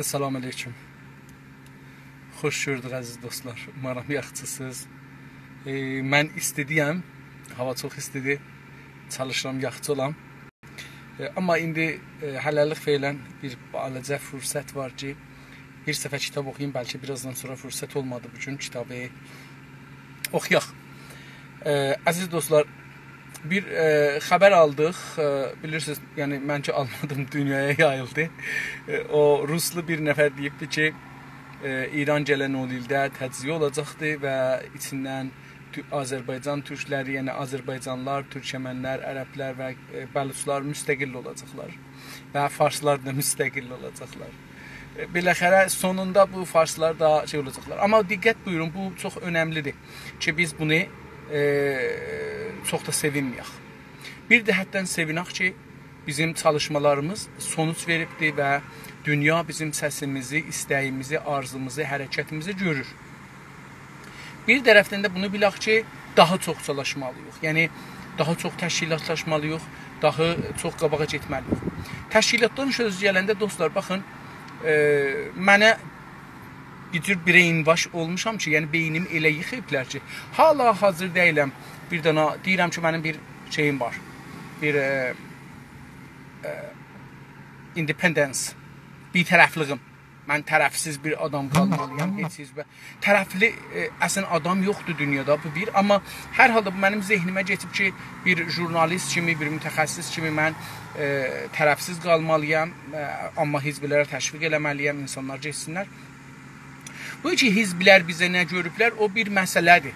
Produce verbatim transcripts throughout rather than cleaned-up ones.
سلام علیکم. خوش گؤردوک، عزیز دوستلار. اومارام یاخشیسینیز. ائ، من ایستیده‌یم. هاوا چوخ ایستیدیر. چالیشیرام یاخشی اولام. ائ، آمما ایندی، ائ، هله‌لیک فعلاً بیر بالاجا فرصت وار کی، بیر صفحه کیتاب اوخویوم. بلکه بیر آزدان سونرا فرصت اولمادی بو گون کیتابی اوخویاق. ائ، عزیز دوستلار، بیر، ائ، خبر آلدیق. ائ، بیلیرسینیز، یعنی من کی آلمادیم، دونیایا یاییلدی. ائ، او روسلو بیر نفر دئییبدی کی، ائ، ایران گلن اون ایلده تجزیه اولاجاقدی و ایچیندن تو-، آذربایجان تورکلری، یعنی آذربایجانلیلار، تورکمنلر، عربلر و، ائ، بلوچلار مستقل اولاجاقلار و فارسلار دا مستقل اولاجاقلار. ائ، بالاخره سونوندا بو فارسلار دا شئی اولاجاقلار. آمما دقت بویورون، بو چوخ اؤنملیدیر کی، بیز بونو، ائ، چوخ دا سئوینمه‌یک. بیر جهتدن سئوینک کی، بیزیم چالیشمالاریمیز سونوج وئریبدیر و دونیا بیزیم سسیمیزی، ایسته‌ییمیزی، آرزوموزو، حرکتیمیزی گؤرور. بیر طرفدن ده بونو بیلک کی، داها چوخ چالیشمالی‌ییق. یعنی، داها چوخ تشکیلاتلاشمالی‌ییق، داها چوخ قاباغا گئتمه‌لی‌ییک. تشکیلاتدان سؤز گلنده، دوستلار، باخین، ائ، منه بیر جور brainwash اولموشام کی، یعنی بئینیمی ائله ییخاییبلار کی، حالا حاضر دئییلم. بیر دنه دئییرم کی، منیم بیر شئییم وار. بیر، ائ، ائ، independence، بی‌طرفلیگیم. من طرفسیز بیر آدام قالمالی‌یام، هئچ حزبه. طرفلی، ائ، اصلاً آدام یوخدور دونیادا، بو بیر. آمما هر حالدا بو منیم ذهنیمه کئچیب کی، بیر ژورنالیست کیمی، بیر متخصص کیمی من، ائ، طرفسیز قالمالی‌یام، ائ، آمما حزبلره تشویق ائله‌مه‌لی‌یم، اینسانلار گئتسینلر. بو کی، حزبلر بیزه نه گؤروبلر، او بیر مسئله‌دیر.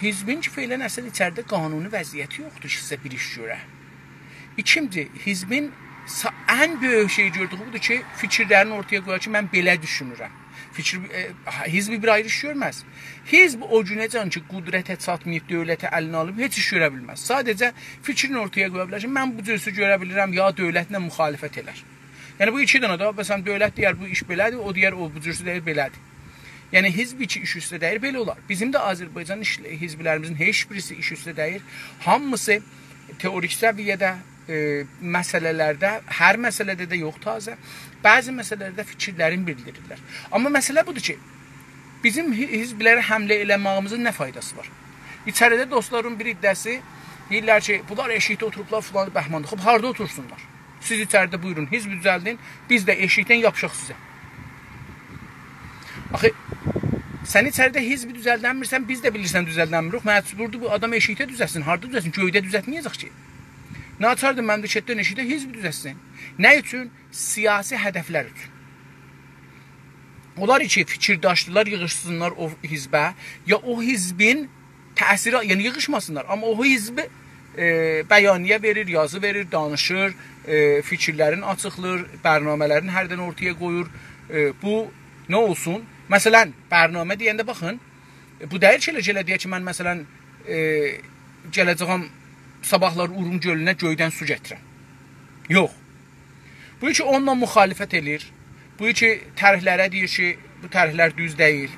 حزبین کی، فعلاً اصلاً ایچریده قانونی وضعیتی یوخدور کی، سیزه بیر ایش گؤره. ایکینجی، حزبین سا-، ان بؤیوک شئی گؤردویو بودور کی، فیکیرلرینی اورتایا قویار کی، من بئله دوشونورم. فیکیر، ائ، حزب بیر آیری ایش گؤرمز. حزب او گونه‌جن کی، قدرته چاتماییب، دؤولتی الینه آلیب، هئچ ایش گؤره بیلمز. ساده‌جه فیکرینی اورتایا قویا بیلر کی، من بو جورسو گؤره بیلیرم، یا دؤولتله مخالفت ائلر. یعنی، بو ایکی دنه ده، مثلاً، دؤولت دئیر، بو ایش بئله‌دیر، او دئیر، او بو جورسو دئییر، بئله‌دیر. یعنی، حزب کی، ایش اوسته دئییر، بئله اولار. بیزیم ده آذربایجان ایش-، حزبلریمیزین هئچ بیریسی ایش اوسته دئییر. هامیسی تئوریک سویه‌ده، ائ، مسئله‌لرده، هر مسئله‌ده ده یوخ تازه، بعضی مسئله‌لرده فیکیرلرینی بیلدیریرلر. آمما مسئله بودور کی، بیزیم حی-، حزبلره حمله ائله‌مه‌ییمیزین نه فایداسی وار؟ ایچریده دوستلارین بیر عده‌سی دئییرلر کی، بونلار ائشیکده اوتوروبلار، فلان بهماندیر. خوب، هاردا اوتورسونلار؟ سیز ایچریده بویورون، حزب دوزلدین، بیز ده ائشیکدن یاپیشاق سیزه. آخی، سن ایچریده حزب دوزلدنمیرسن، بیز ده بیلیرسن دوزلدنمیریک. مجبوردور بو آدام ائشیکده دوزلتسین، هاردا دوزلتسین؟ گؤیده دوزلتمه‌یه‌جک کی. ناچاردیر مملکتدن ائشیکده حزب دوزلتسین. نه اوچون؟ سیاسی هدفلر اوچون. اونلار کی فیکیرداشدیلار، ییغیشسینلار او حزبه، یا او حزبین تأثیری، یعنی ییغیشماسینلار، آمما او حزب، ائ، بیانیه وئریر، یازی وئریر، دانیشیر، ائ، فیکیرلرینی آچیقلاییر، برنامه‌لرینی هردن اورتایا قویور. ائ، بو نه اولسون؟ مثلاً، برنامه دئینده باخین، ائ، بو دئییل کی، ائله، ائله دئیک کی، من، مثلاً، ائ، گله‌جه‌یم صاباحلار اورمو گؤلونه گؤیدن سو گتیرم. یوخ. بو کی اونونلا مخالفت ائله‌ییر، بو کی طرحلره دئییر کی، بو طرحلر دوز دئییل،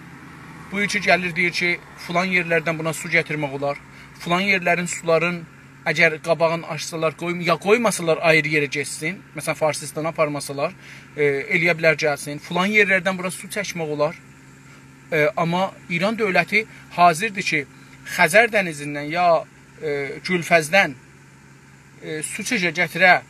بو کی گلیر دئییر کی، فلان یئرلردن بونا سو گتیرمک اولار، فلان یئرلرین سولارین اگر قاباغین آچسالار، قوی-، یا قویماسالار آیری یئره گئتسین، مثلاً، فارسیستانا آپارماسالار، ائ، ائلیه بیلر گلسین، فلان یئرلردن بورا سو چکمک اولار. ائ، آمما ایران دؤولتی حاضردیر کی، خزر دنیزیندن یا، ائ، گولفزدن ائ، سو چکه گتیره،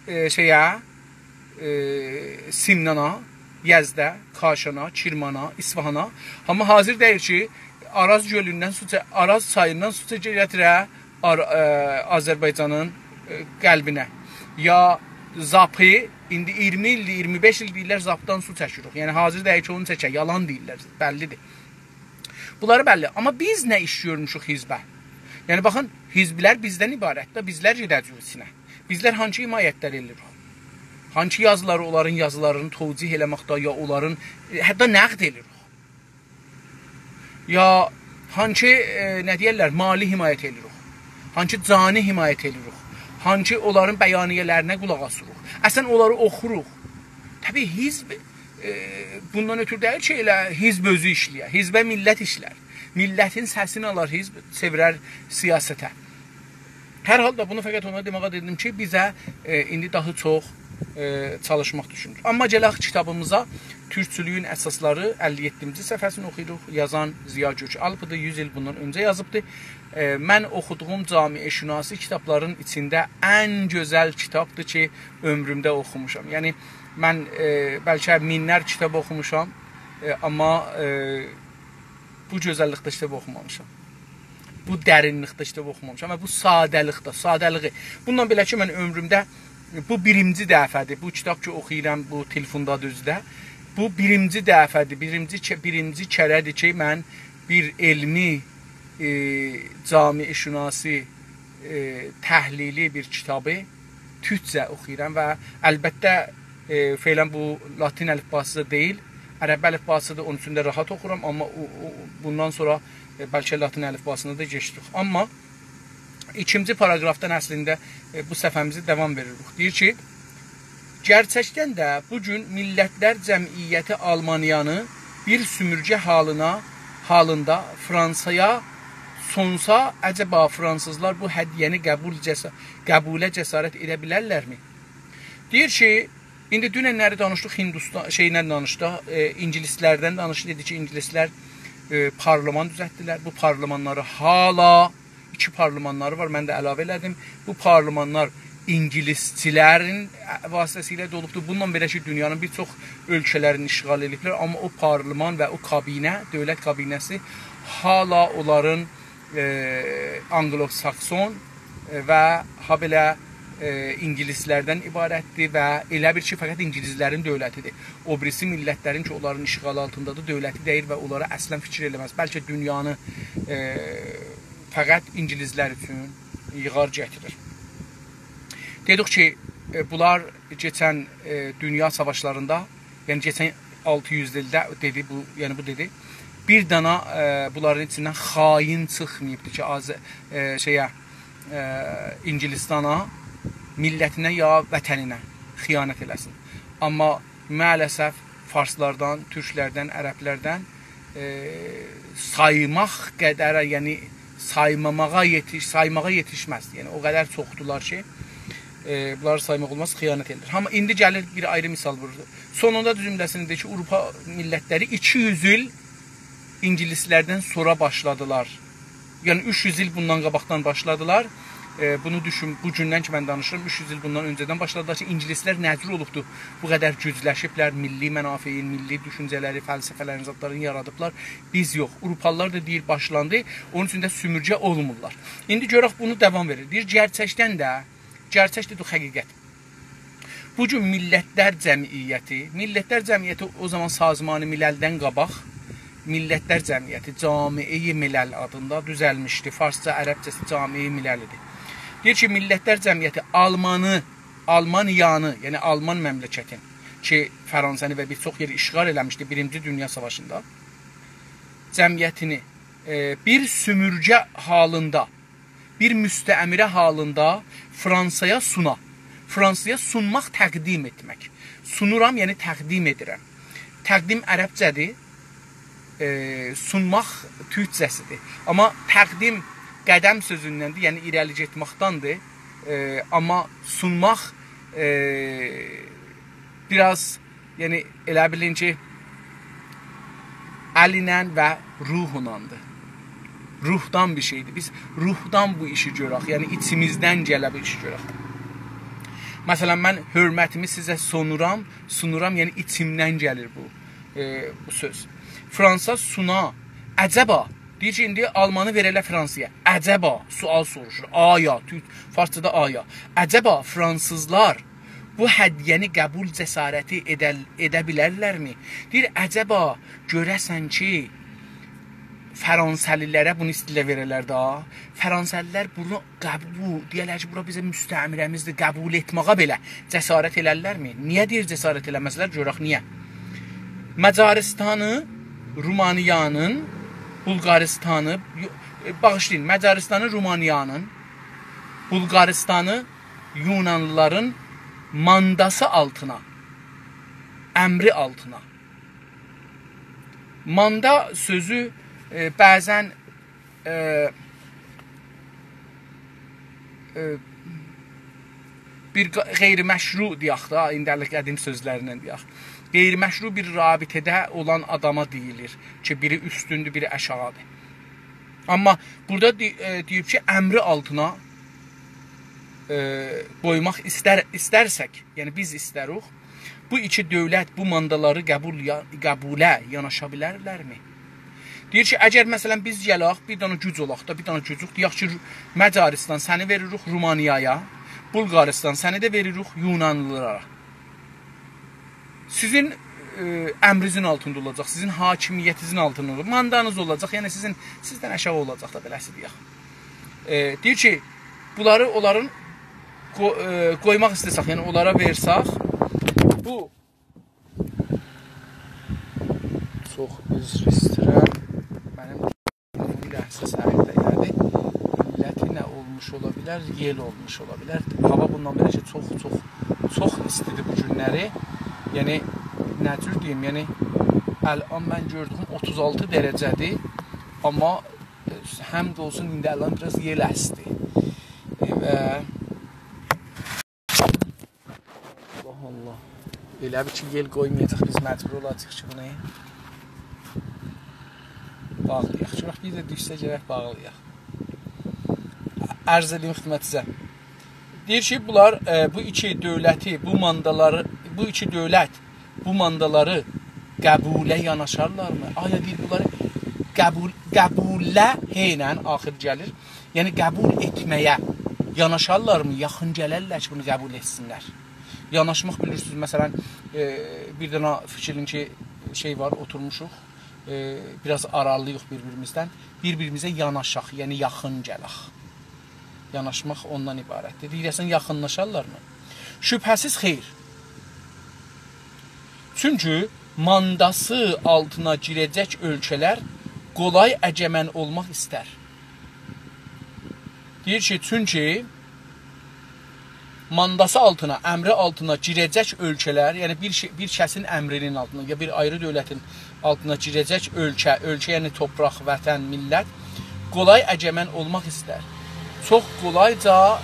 ائ، شئیه، ائ، سمنانا، یزده، کاشانا، کرمانا، اصفهانا. آمما حاضر دئییل کی، آراز گؤلوندن سو چه-، آراز چاییندان سو چکه گتیره آر-، ائ، آذربایجانین، ائ، قلبینه. یا زاپی، ایندی اییرمی ایلدیر، اییرمی بئش ایل دئییرلر، زاپدان سو چکیریک. یعنی، حاضر دئییل کی، اونو چکه، یالان دئییرلر، بللیدیر. بونلاری بللی. آمما بیز نه ایش گؤرموشوک حزبه؟ یعنی، باخین، حزبلر بیزدن عبارتدیر، بیزلر گئده‌جه‌ییک ایچینه. بیزلر هانسی حمایتلر ائله‌ییریک؟ هانسی یازیلاری، اونلارین یازیلارینی توجیه ائله‌مکده، یا اونلارین، ائ، حتی نقد ائله‌ییریک؟ یا هانسی، ائ، نه دئیرلر، مالی حمایت ائله‌ییریک؟ هانسی جانی حمایت ائله‌ییریک؟ هانسی اونلارین بیانیه‌لرینه قولاق آسیریق؟ اصلاً اونلاری اوخوروق؟ طبیعی، حزب، ائ، بوندان اؤترو دئییل کی، ائله حزب اؤزو ایشله‌یه. حزبه میللت ایشلر. میللتین سسینی آلار حزب، چئویرر سیاسته. هر حالدا بونو فقط اونا دئمه‌یه دئدیم کی، بیزه، ائ، ایندی داها چوخ ائ، چالیشماق دوشونور. آمما گلک کیتابیمیزا، تورکچولویون اساسلاری، اللی یئددینجی صفحه‌سینی اوخویوروق. یازان ضیاء گؤک‌آلپ‌دیر، یوز ایل بوندان اؤنجه یازیبدی. ائ، من اوخودوغوم جامعه‌شناسی کیتابلارین ایچینده ان گؤزل کیتابدیر کی، عؤمرومده اوخوموشام. یعنی، من، ائ، بلکه مینلر کیتاب اوخوموشام، ائ، آمما، ائ، بو گؤزللیکده کیتاب اوخومامیشام. بو درینلیکده کیتاب اوخومامیشام و بو ساده‌لیکده، ساده‌لیگی. بوندان بئله کی، من عؤمرومده بو بیرینجی دفعه‌دیر. بو کیتاب کی، اوخویورام، بو تلفوندا دوزده. بو بیرینجی دفعه‌دیر، بیرینجی که-، بیرینجی کره‌دیر کی، من بیر علمی، ائ، جامعه‌شناسی، ائ، تحلیلی بیر کیتابی تورکجه اوخویورام و البته، ائ، فعلاً بو لاتین الیفباسی دا دئییل، عرب الیفباسی‌دیر، اونون اوچون ده راحت اوخورام، آمما او، او، بوندان سونرا، ائ، بلکه لاتین الیفباسینا دا کئچدیک. آمما ایکینجی پاراگرافدان اصلینده، ائ، بو صفحه‌میزی داوام وئریریک. دئییر کی، گئرچکدن ده بو گون میللتلر جمعیتی آلمانیانی بیر سومورگه حالینا، حالیندا فرانسایا سونسا، عجبا فرانسیزلار بو هدیه‌نی قبول جسا-، قبوله جسارت ائده بیلرلرمی؟ دئییر کی، ایندی دونن‌لری دانیشدیق، هندوستان، شئیله دانیشدیق، ائ، اینگیلیسلردن دانیشدیق، دئدی کی، اینگیلیسلر، ائ، پارلمان دوزلتدیلر. بو پارلمانلاری حالا ایکی پارلمانلاری وار، من ده علاوه ائله‌دیم. بو پارلمانلار اینگیلیسچیلرین واسطه‌سیله دولوبدور. بوندان بئله کی، دونیانین بیر چوخ اؤلکه‌لرینی اشغال ائدیبلر، آمما او پارلمان و او کابینه، دؤولت کابینه‌سی حالا اونلارین، ائ، آنگلوساکسون، ائ، و هابئله، ائ، اینگیلیسلردن عبارتدیر و ائله بیل کی، فقط اینگیلیسلرین دؤولتیدیر. او بیریسی میللتلرین کی، اونلارین اشغال آلتیندادیر، دؤولتی دئییل و اونلارا اصلاً فیکیر ائله‌مز. بلکه دونیانی، ائ، فقط اینگیلیسلر اوچون ییغار گتیریر. دئدیک کی، ائ، بونلار کئچن، ائ، دونیا ساواشلاریندا، یعنی کئچن آلتی یوز ایلده دئدی بو، یعنی بو دئدی، بیر دانا، ائ، بونلارین ایچیندن خائن چیخماییبدی کی، آز-، ائ، شئیه، ائ، اینگیلیستانا، میللتینه یا وطنینه خیانت ائله‌سین. آمما مع‌الاسف فارسلاردان، تورکلردن، عربلردن، ائ، سایماق قدره، یعنی سایماماغا یئتیش-، سایماغا یئتیشمز. یعنی او قدر چوخدولار کی، ائ، بونلاری سایماق اولماز، خیانت ائدیر. آمما ایندی گلیر بیر آیری مثال وورور. سونوندا دا جمله‌سینی دئییر کی، آوروپا میللتلری ایکی یوز ایل اینگیلیسلردن سونرا باشلادیلار. یعنی اوچ یوز ایل بوندان قاباقدان باشلادیلار. ائ، بونو دوشون، بو گوندن کی من دانیشیرام، اوچ یوز ایل بوندان اؤنجه‌دن باشلادیلار کی، اینگیلیسلر نه جور اولوبدو، بو قدر گوجلشیبلر، میللی منافعین، میللی دوشونجه‌لری، فلسفه‌لرین، زادلارین یارادیبلار. بیز یوخ. آوروپالیلار دا دئییر، باشلاندی. اونون اوچون ده سومورگه اولمورلار. ایندی گؤرک بونو داوام وئریر. دئییر، گئرچکدن ده، گئرچک دئدیک، حقیقت. بو گون میللتلر جمعیتی، میللتلر جمعیتی او زامان سازمان مللدن قاباق میللتلر جمعیتی، جامعه ملل آدیندا دوزلمیشدی. فارسجا، عربجه‌سی جامعه ملل ایدی. دئییر کی، میللتلر جمعیتی آلمانی، آلمانیانی، یعنی آلمان مملکتین کی، فرانسه‌نی و بیر چوخ یئری اشغال ائله‌میشدی بیرینجی دونیا ساواشیندا، جمعیتینی، ائ، بیر سومورگه حالیندا، بیر مستعمره حالیندا فرانسایا سونا. فرانسایا سونماق، تقدیم ائتمک. سونورام، یعنی تقدیم ائدیرم. تقدیم عربجه‌دیر، ائ، سونماق تورکجه‌سیدیر. آمما تقدیم قدم سؤزوندندیر، یعنی ایره‌لی گئتمکدندیر. ائ، آمما سونماق، ائ، بیر آز یعنی، ائله بیلین کی، ال ایله و روحلاندیر. روحدان بیر شئیدیر. بیز روحدان بو ایشی گؤرک، یعنی ایچیمیزدن گله بو ایشی گؤرک. مثلا، من حؤرمتیمی سیزه سونورام، سونورام، یعنی ایچیمدن گلیر بو، ائ، بو سؤز. فرانسا سونا، عجبا، دئییر کی، ایندی آلمانی وئره‌لر فرانسایا. عجبا، سؤال سوروشور. آیا، تورک، فارسجادا آیا. عجبا، فرانسیزلار بو هدیه‌نی قبول جسارتی ائدل-، ائده بیلرلرمی؟ دئییر، عجبا، گؤره‌سن کی، فرانسه‌لی‌لره بونو ایسته‌ییرلر وئره‌لر ده، فرانسه‌لی‌لر بونو قبول، دئیه‌لر کی، بورا بیزیم مستعمره‌میزدیر، قبول ائتمه‌یه بئله جسارت ائلرلرمی؟ نییه دئییر جسارت ائله‌مزلر؟ گؤرک نییه. مجارستانی، رومانیانین، بولغاریستانی، یو-، ائ، باغیشلایین، مجارستانی، رومانیانین، بولغاریستانی، یونانلیلارین مانداسی آلتینا، امری آلتینا. ماندا سؤزو، ائ، بعضا، ائ، ائ، بیر ق-، غیرمشروع دئیک ده، ایندی هله قدیم سؤزلرله دئیک. غیرمشروع بیر رابطه‌ده اولان آداما دئییلیر کی، بیری اوستوندور، بیری آشاغیدیر. آمما بورادا دئ-، ائ، دئییب کی، امری آلتینا، ائ، قویماق ایستر-، ایسترسک، یعنی بیز ایستروخ، بو ایکی دؤولت بو ماندالاری قبول یا-، قبوله یاناشا بیلرلرمی؟ دئییر کی، اگر، مثلا، بیز گلک، بیر دنه گوج اولاق دا، بیر دنه گوجوک، دئیک کی، رو-، مجارستان سنی وئریروخ رومانیایا، بولغارستان سنی ده وئریروخ یونانلیلارا. سیزین، ائ، امرینیزین آلتیندا اولاجاق، سیزین حاکمیتینیزین آلتیندا اولاجاق، ماندانیز اولاجاق، یعنی سیزین، سیزدن آشاغی اولاجاق دا، بئله‌سی دئیک. ائ، دئییر کی، بونلاری اونلارین قو-، ائ، قویماق ایسته‌سک، یعنی اونلارا وئرسک، بو چوخ عذر ایسته‌ییرم. منیم بو لحظه سرده، یعنی، علتی نه اولموش اولا بیلر؟ یئل اولموش اولا بیلر. هاوا بوندان بئله کی، چوخ، چوخ، چوخ ایستیدیر بو گونلری. یعنی، نه جور دئییم، یعنی، الان من گؤردویوم اوتوز آلتی درجه‌دیر، آمما، ائ، حمد اولسون، ایندی الان بیر آز یئل اسدی. ائ، و الله، الله. ائله بیل کی، یئل قویمایاجاق، بیز مجبور اولاجاغیق کی، بونو باغلایاق. چونکی بیر ده دوشسه گرک باغلایاق. عرض ائدیم خدمتینیزه. دئییر کی، بونلار، ائ، بو ایکی دؤولتی، بو ماندالاری، بو ایکی دؤولت بو ماندالاری قبوله یاناشارلارمی؟ آیا، دئییر، بونلاری قبول، قبوله، هئینن آخیر گلیر. یعنی، قبول ائتمه‌یه یاناشارلارمی؟ یاخین گلرلر کی، بونو قبول ائتسینلر. یاناشماق، بیلیرسینیز، مثلا، ائ، بیر دنه فیکرین کی، شئی وار، اوتورموشوق، ائ، بیر آز آرالاییق بیر-بیریمیزدن. بیر-بیریمیزه یاناشاق، یعنی یاخین گلک. یاناشماق اوندان عبارتدیر. دئییرسن، یاخینلاشارلارمی؟ شبهه‌سیز خیر. چونکی مانداسی آلتینا گیره‌جک اؤلکه‌لر قولای اگمن اولماق ایستر. دئییر کی، چونکی مانداسی آلتینا، امری آلتینا گیره‌جک اؤلکه‌لر، یعنی بیر شئی، بیر کسین امرینین آلتینا، یا بیر آیری دؤولتین آلتینا گیره‌جک اؤلکه، اؤلکه، یعنی توپراق، وطن، میللت، قولای اگمن اولماق ایستر. چوخ قولایجا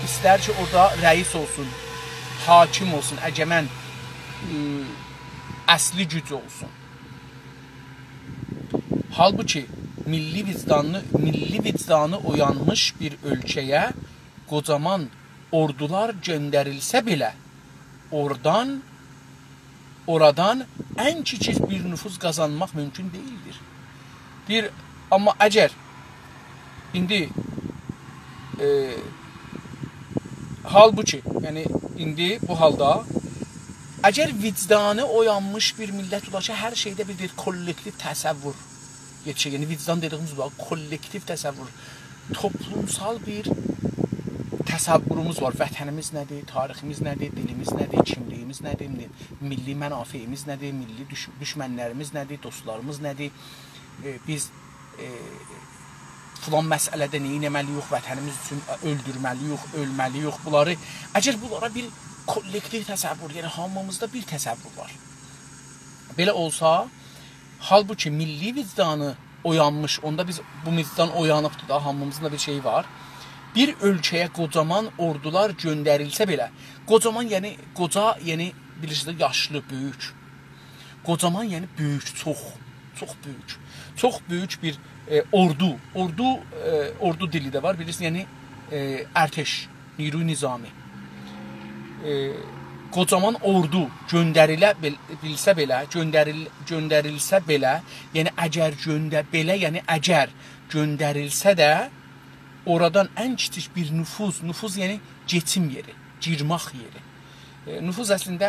ایستر کی، اورادا رئیس اولسون، حاکم اولسون، اگمن، م، اصلی گوج اولسون. حالبوکی میللی وجدانی، میللی وجدانی اویانمیش بیر اؤلکه‌یه قوجامان اوردولار گؤندریلسه بئله، اورادان، اورادان ان کیچیک بیر نفوذ قازانماق مومکون دئییلدیر. دئییر، آمما اگر ایندی، ائ، حالبوکی، یعنی ایندی بو حالدا، اگر وجدانی اویانمیش بیر میللت اولا کی، هر شئیده بیر، بیر کوللکتیو تصور یئتیشیر. یعنی وجدان دئدیییمیز بو، کوللکتیو تصور، توپلومسال بیر تصوروموز وار. وطنیمیز نه‌دیر، تاریخیمیز نه‌دیر، دیلیمیز نه‌دیر، کیملیییمیز نه‌دیر، می-، میللی منافعیمیز نه‌دیر، میللی دوش-، دوشمنلریمیز نه‌دیر، دوستلاریمیز نه‌دیر؟ ائ، بیز، ائ، فلان مسئله‌ده نه ائتمه‌لی‌ییک، وطنیمیز اوچون اؤلدورمه‌لی‌ییک، اؤلمه‌لی‌ییک. بونلاری، اگر بونلارا بیر کوللکتیو تصور، یعنی هامیمیزدا بیر تصور وار. بئله اولسا، حالبوکی میللی وجدانی اویانمیش، اوندا بیز، بو وجدان اویانیبدیر دا، هامیمیزین دا بیر شئیی وار. بیر اؤلکه‌یه قوجامان اوردولار گؤندریلسه بئله، قوجامان، یعنی قوجا، یعنی بیلیرسینیز ده، یاشلی، بؤیوک. قوجامان، یعنی بؤیوک، چوخ، چوخ بؤیوک. چوخ بؤیوک بیر، ائ، اوردو، اوردو، ائ، اوردو دیلی ده وار، بیلیرسینیز، یعنی، ائ، ارتش، نیروی نظامی. ائ، قوجامان اوردو گؤندریله بیل-، بیلسه بئله، گؤندریل-، گؤندریلسه بئله، یعنی اگر گؤنده-، بئله، یعنی اگر گؤندریلسه ده، اورادان ان کیچیک بیر نفوذ، نفوذ یعنی کئچیم یئری، گیرمک یئری. ائ، نفوذ اصلینده،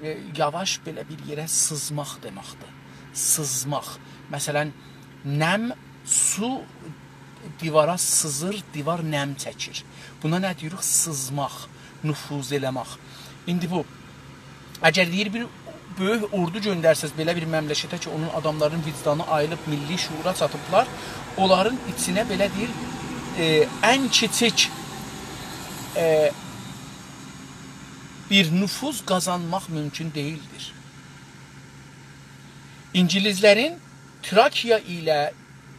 ائ، یاواش بئله بیر یئره سیزماق دئمکدیر. سیزماق. مثلا، نم سو دیوارا سیزیر، دیوار نم چکیر. بونا نه دئییریک؟ سیزماق، نفوذ ائله‌مک. ایندی بو، اگر دئییر بیر بؤیوک اوردو گؤندرسز بئله بیر مملکته کی، اونون آداملارینین وجدانی آییلیب، میللی شعورا چاتیبلار، اونلارین ایچینه بئله دئییر، ائ، ان کیچیک، ائ، بیر نفوذ قازانماق مومکون دئییلدیر. اینگیلیسلرین تراکیا ایله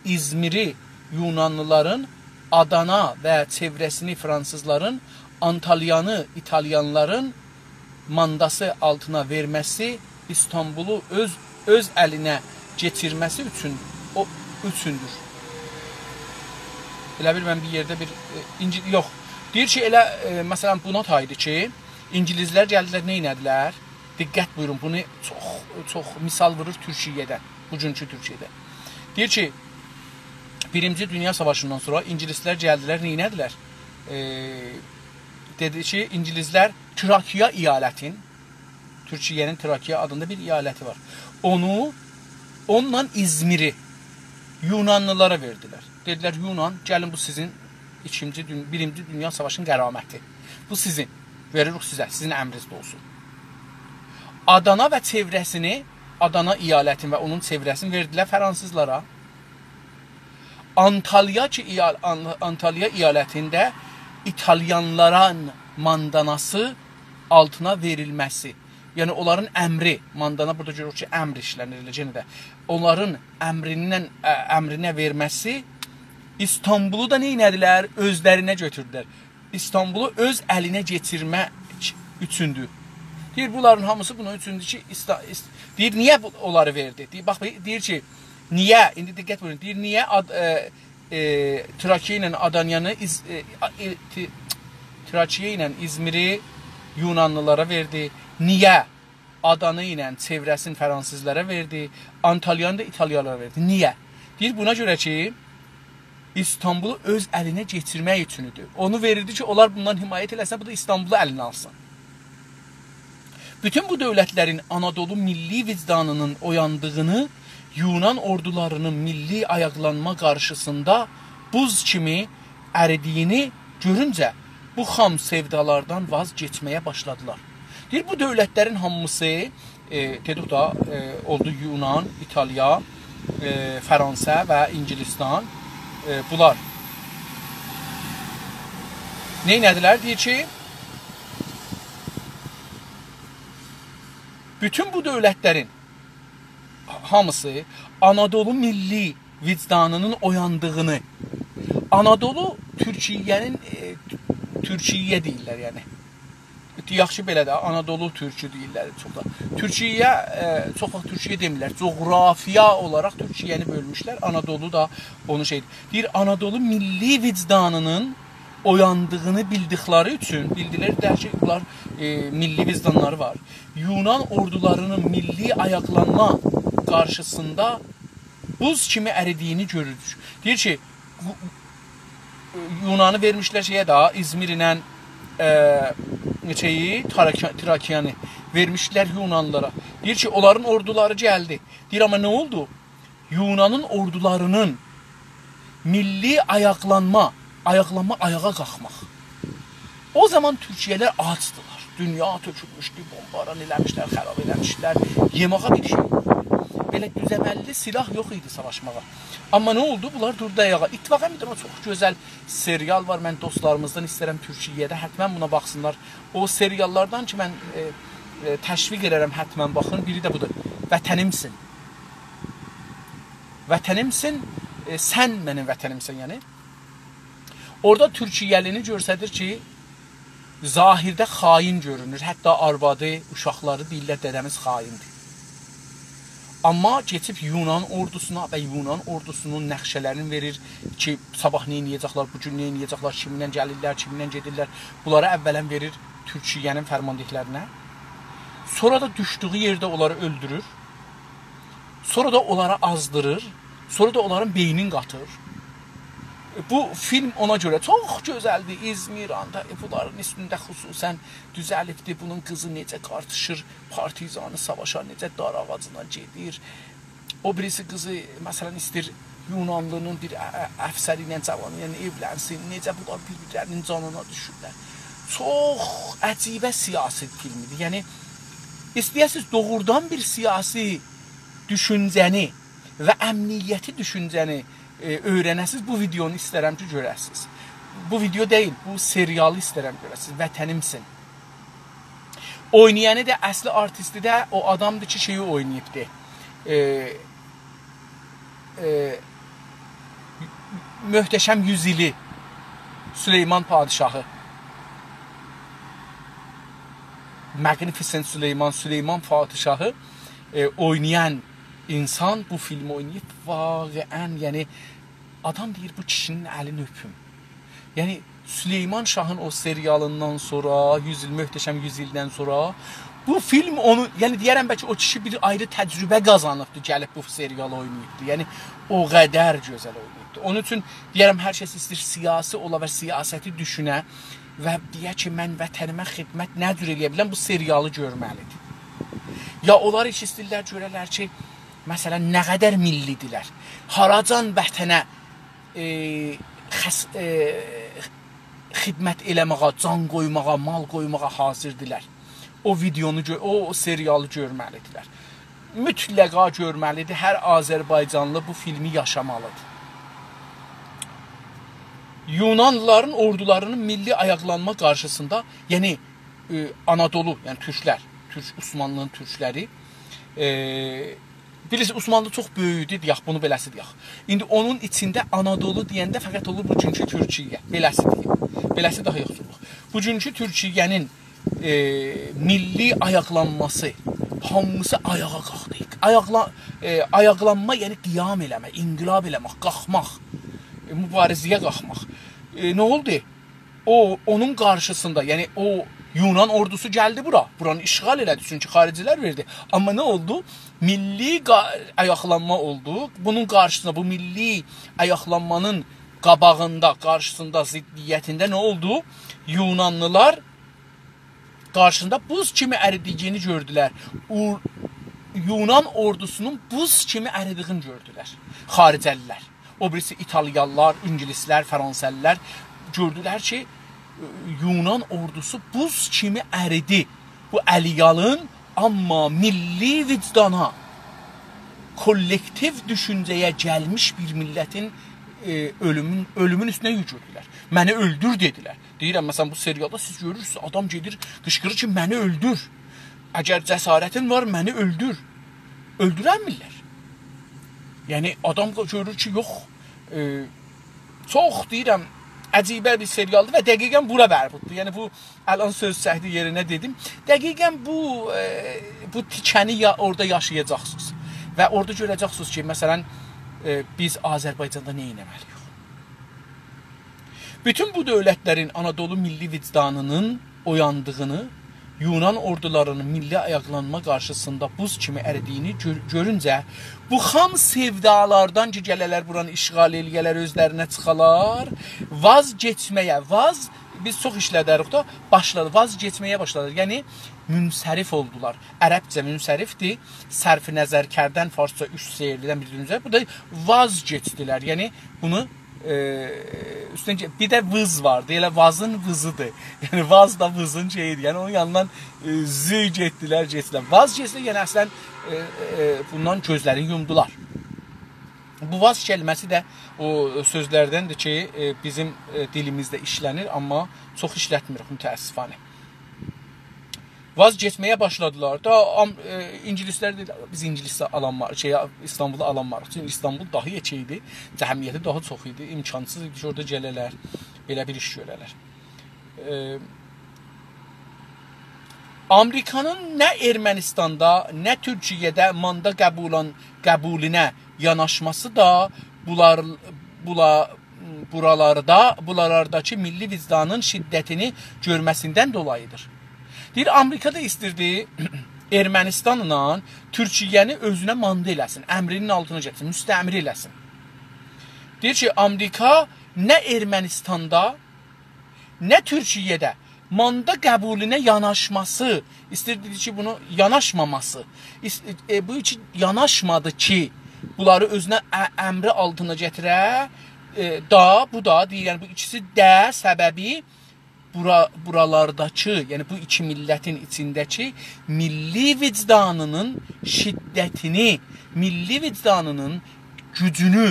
ایزمیری یونانلیلارین، آدانا و چئوره‌سینی فرانسیزلارین، آنتالیانی ایتالیانلارین مانداسی آلتینا وئرمه‌سی، ایستانبولو اؤز، اؤز الینه کئچیرمه‌سی اوچون، او، اوچوندور. ائله بیر من بیر یئرده بیر، ائ، اینگی-، یوخ. دئییر کی، ائله، ائ، مثلا، بونا تایدی کی، اینگیلیسلر گلدیلر، نه ائله‌دیلر؟ دقت بویورون، بونو چوخ، چوخ مثال وورور تورکیه‌دن، بوگونکو تورکیه‌دن. دئییر کی، بیرینجی دونیا ساواشیندان سونرا اینگیلیسلر گلدیلر، نه ائله‌دیلر؟ ائ، دئدی کی، اینگیلیسلر تراکیا ایالتین، تورکیه‌نین تراکیا آدیندا بیر ایالتی وار. اونو، اونونلا ایزمیری یونانلیلارا وئردیلر. دئدیلر: «یونان، گلین، بو سیزین ایکینجی دون-، بیرینجی دونیا ساواشینین غرامتی. بو سیزین. وئریریک سیزه، سیزین امرینیزده اولسون.» آدانا و چئوره‌سینی، آدانا ایالتین و اونون چئوره‌سینی وئردیلر فرانسیزلارا. آنتالیا کی، ایال-، آن-، آنتالیا ایالتینده ایتالیانلارین مانداناسی آلتینا وئریلمه‌سی، یعنی اونلارین امری، ماندانا بورادا گؤروروک کی، امر ایشله‌نیر ائله یئنه ده. اونلارین امریندن، ا، امرینه وئرمه‌سی ایستانبولو دا نه ائله‌دیلر؟ اؤزلرینه گؤتوردولر. ایستانبولو اؤز الینه کئچیرمک اوچوندور. دئییر، بونلارین هامیسی بونون اوچوندور کی، ایستا-، ایست-، دئییر، نییه بو، اونلاری وئردی؟ دئییر، باخ، دئییر کی، نییه؟ ایندی دقت بویورون. دئییر، نییه آد-، ائ، ائ، تراکیا ایله آدانیانی، ایز-، ائ، آ-، ائ، تی-، تراکیا ایله ایزمیری یونانلیلارا وئردی؟ نییه؟ آدانا ایله چئوره‌سینی فرانسیزلارا وئردی، آنتالیانی دا ایتالیانلارا وئردی. نییه؟ دئییر، بونا گؤره کی، ایستانبولو اؤز الینه کئچیرمک اوچون ایدی. اونو وئریردی کی، اونلار بوندان حمایت ائله‌سین، بو دا ایستانبولو الینه آلسین. بوتون بو دؤولتلرین آنادولو میللی ویجدانینین اویاندیغینی، یونان اوردولارینین میللی آیاقلانما قارشیسیندا بوز کیمی اریدیگینی گؤرونجه بو خام سئودالاردان واز کئچمه‌یه باشلادیلار. دئییر، بو دؤولتلرین هامیسی، ائ، دئدیک دا، ائ، اولدو یونان، ایتالیا، ائ، فرانسه و اینگیلیستان، ائ، بونلار نه ائله‌دیلر؟ دئییر کی، بوتون بو دؤولتلرین هامیسی آنادولو میللی ویجدانینین اویاندیغینی، آنادولو تورکیه‌نین، ائ، تورکیه دئییرلر، یعنی. یاخشی، بئله ده، آنادولو تورکو دئییرلر چوخ دا. تورکیه، ائ، چوخ واخت تورکیه دئمیرلر. جغرافیا اولاراق تورکیه‌نی بؤلموشلر. آنادولو دا اونو شئی دئییر. آنادولو میللی ویجدانینین اویاندیغینی بیلدیکلری اوچون، بیلدیلر ده کی، بونلار، ائ، میللی ویجدانلاری وار. یونان اوردولارینین میللی آیاقلانما قارشیسیندا بوز کیمی اریدیگینی گؤروروک. دئییر کی، بو، یونانی وئرمیشلر شئیه ده، ایزمیر ایله، ائ، شئیی، تراکیا-، تراکیانی وئرمیشلر یونانلیلارا. دئییر کی، اونلارین اوردولاری گلدی. دئییر، آمما نه اولدو؟ یونانین اوردولارینین میللی آیاقلانما، آیاقلانما، آیاغا قالخماق. او زامان تورکیه‌لیلر آجدیلار. دونیا تؤکولموشدو، بومباران ائله‌میشلر، خراب ائله‌میشلر. یئماغا بیر شئی یوخ. بئله دوز عمللی سلاح یوخ ایدی ساواشماغا. آمما نه اولدو؟ بونلار دوردو آیاغا. اتفاقا بیر دنه چوخ گؤزل سریال وار. من دوستلاریمیزدان ایسته‌ییرم تورکیه‌ده حتما بونا باخسینلار. او سریاللاردان کی، من، ائ، ائ، تشویق ائدیرم، حتما باخین. بیری ده بودور. وطنیمسین. وطنیمسین، ائ، سن منیم وطنیمسن، یعنی. اورادا تورکیه‌لینی گؤستریر کی، ظاهرده خائن گؤرونور. حتی آروادی، اوشاقلاری دئییرلر، «دده‌میز خائندیر.» آمما کئچیب یونان اوردوسونا و یونان اوردوسونون نقشه‌لرینی وئریر کی، صاباح نه ائده‌جکلر، بو گون نه ائده‌جکلر، کیمینله گلیرلر، کیمینله گئدیرلر. بونلاری اولا وئریر تورکیه‌نین فرمانده‌لرینه. سونرا دا دوشدویو یئرده اونلاری اؤلدورور. سونرا دا اونلاری آزدیریر. سونرا دا اونلارین بئینینی قاتیر. بو فیلم اونا گؤره چوخ گؤزلدیر. ایزمیر، آنتا-، بونلارین اوستونده خصوصا دوزه‌لیبدیر. بونون قیزی نئجه قارتیشیر، پارتیزانی ساواشا، نئجه دار آغاجینا گئدیر. او بیریسی قیزی، مثلا، ایسته‌ییر یونانلی‌نین بیر ا-، ا-، افسری ایله، جاوانی ایله ائولنسین. نئجه بونلار بیر-بیرلری‌نین جانینا دوشورلر. چوخ عجیبه سیاسی فیلمیدیر. یعنی، ایسته‌یه‌سیز دوغرودان بیر سیاسی دوشونجه‌نی و امنیتی دوشونجه‌نی، ائ، اؤیرنه‌سیز، بو ویدئونو ایسترم کی، گؤره‌سیز. بو ویدئو دئییل، بو سریالی ایسترم گؤره‌سیز. وطنیمسین. اوینایانی دا، اصلی آرتیستی ده او آدامدیر کی، شئیی اویناییبدی. ائ، ائ، محتشم یوز ایلی، سلیمان پادشاهی. Magnificent سلیمان، سلیمان پادشاهی، ائ، اوینایان اینسان، بو فیلمی اویناییب، واقعاً، یعنی، آدام دئییر: «بو کیشی‌نین الینی اؤپوم.» یعنی، سلیمان شاهین او سریالیندان سونرا، یوز ایل، محتشم یوز ایلدن سونرا، بو فیلم اونو، یعنی، دئیه‌رم، بلکه او کیشی بیر آیری تجربه قازانیبدی، گلیب بو سریالی اویناییبدی. یعنی، او قدر گؤزل اویناییبدی. اونون اوچون دئیه‌رم، هر کس ایسته‌ییر سیاسی اولا و سیاستی دوشونه و دئیه کی: «من وطنیمه خدمت نه جور ائلیه بیلرم؟» بو سریالی گؤرمه‌لیدیر. یا اونلار هئچ ایسته‌ییرلر گؤره‌لر کی، مثلاً، نه قدر میللی‌دیرلر. هاراجان وطنه، ائ، خس-، ائ، خدمت ائله‌مه‌یه، جان قویماغا، مال قویماغا حاضردیرلر. او ویدئونو گؤ-، او سریالی گؤرمه‌لیدیرلر. مطلقا گؤرمه‌لیدیر. هر آذربایجانلی بو فیلمی یاشامالیدیر. یونانلیلارین اوردولاری‌نین میللی آیاقلانما قارشیسیندا، یعنی، ائ، آنادولو، یعنی تورکلر، تورک، عثمانلی‌نین تورکلری، ائ، بیلیرسینیز، عثمانلی چوخ بؤیوک ایدی، دئیک، بونو بئله‌سی دئیک. ایندی اونون ایچینده آنادولو دئینده فقط اولور بوگونکو تورکیه. بئله‌سی دئییم. بئله‌سی داها یاخشی اولور. بوگونکو تورکیه‌نین، ائ، میللی آیاقلانماسی، هامیسی آیاغا قالخدی. آیاقلا-، ائ، آیاقلانما، یعنی قیام ائله‌مک، انقلاب ائله‌مک، قالخماق، ائ، موباریزه‌یه قالخماق. ائ، نه اولدو؟ او، اونون قارشیسیندا، یعنی او یونان اوردوسو گلدی بورا. بورانی اشغال ائله‌دی، چونکی خارجی‌لر وئردی. آمما نه اولدو؟ میللی قا-، آیاقلانما اولدو. بونون قارشیسیندا، بو میللی آیاقلانمانین قاباغیندا، قارشیسیندا، ضدیتینده نه اولدو؟ یونانلیلار قارشیسیندا بوز کیمی اریدیگینی گؤردولر. او-، یونان اوردوسونون بوز کیمی اریدیگینی گؤردولر خارجه‌لیلر. او بیریسی ایتالیانلار، اینگیلیسلر، فرانسه‌لیلر گؤردولر کی، ائ، یونان اوردوسو بوز کیمی اریدی. بو الی‌یالین، آمما میللی وجدانا، کوللکتیو دوشونجه‌یه گلمیش بیر میللتین، ائ، اؤلومون، اؤلومون اوستونه یوکلودولر. «منی اؤلدور» دئدیلر. دئییرم، مثلاً، بو سریالدا سیز گؤرورسونوز، آدام گئدیر، قیشقیریر کی: «منی اؤلدور. اگر جسارتین وار، منی اؤلدور.» اؤلدورنمیرلر. یعنی، آدام گؤرور کی، یوخ، ائ، چوخ، دئییرم، عجیبه بیر سریالدیر و دقیقاً بورا مربوطدور. یعنی، بو الان سؤز چکدی یئرینه دئدیم. دقیقاً بو، ائ، بو تیکه‌نی یا-، اورادا یاشایاجاقسینیز. و اورادا گؤره‌جکسینیز کی، مثلاً، ائ، بیز آذربایجاندا نه ائتمه‌لی‌ییک؟ بوتون بو دؤولتلرین آنادولو میللی وجدانینین اویاندیغینی، یونان اوردولاری‌نین میللی آیاقلانما قارشیسیندا بوز کیمی اریدیگینی گؤر-، گؤرونجه، بو خام سئودالاردان کی، گله‌لر بورانی اشغال ائله‌یه‌لر، اؤزلرینه چیخالار، واز کئچمه‌یه، واز، بیز چوخ ایشلدریک دا، باشلادی، واز کئچمه‌یه باشلادی. یعنی، منصرف اولدولار. عربجه منصرفدیر. صرف نظر کردن، فارسجا اوچ سئیردن بیرینجی. بو دا واز کئچدیلر. یعنی، بونو، ائ، اوستدن گئ-، بیر ده ویز واردی. ائله وازین ویزیدیر. یعنی، واز دا ویزین شئییدیر. یعنی، اونون یانیندان، ائ، زی گئتدیلر، گئچدیلر. واز کئچدی، یعنی، اصلاً، ائ، ائ، بوندان گؤزلرینی یومدولار. بو واز کلمه‌سی ده او سؤزلردندیر کی، ائ، بیزیم، ائ، دیلیمیزده ایشله‌نیر، آمما چوخ ایشلتمیریک، متأسفانه. واز کئچمه‌یه باشلادیلار. دا آم-، ائ، اینگیلیسلر دئدی: «بیز اینگیلیسی آلانماریق، شئی، ایستانبولو آلانماریق.» چونکی ایستانبول داها یئکه ایدی، جمعیتی داها چوخ ایدی، امکانسیز ایدی کی، اورادا گله‌لر، بئله بیر ایش گؤره‌لر. ائ، آمریکانین نه ارمنیستاندا، نه تورکیه‌ده ماندا قبولان-، قبولونه یاناشماسی دا بولار، بولا-، بورالاردا، بورالارداکی میللی وجدانین شدتینی گؤرمه‌سیندن دولاییدیر. دئییر، آمریکا دا ایستیردی ارمنیستانلا تورکیه‌نی اؤزونه ماندا ائله‌سین، امرینین آلتینا گتیرسین، مستعمره ائله‌سین. دئییر کی، آمریکا نه ارمنیستاندا، نه تورکیه‌ده ماندا قبولونه یاناشماسی، ایستیردی کی، بونو یاناشماماسی، ایس-، ائ، بو کی یاناشمادی کی، بونلاری اؤزونه ا-، امری آلتینا گتیره، ائ، دا، بو دا دئییر، یعنی بو ایکیسی ده سببی بورا-، بورالارداکی، یعنی بو ایکی میللتین ایچینده‌کی میللی وجدانینین شدتینی، میللی وجدانینین گوجونو،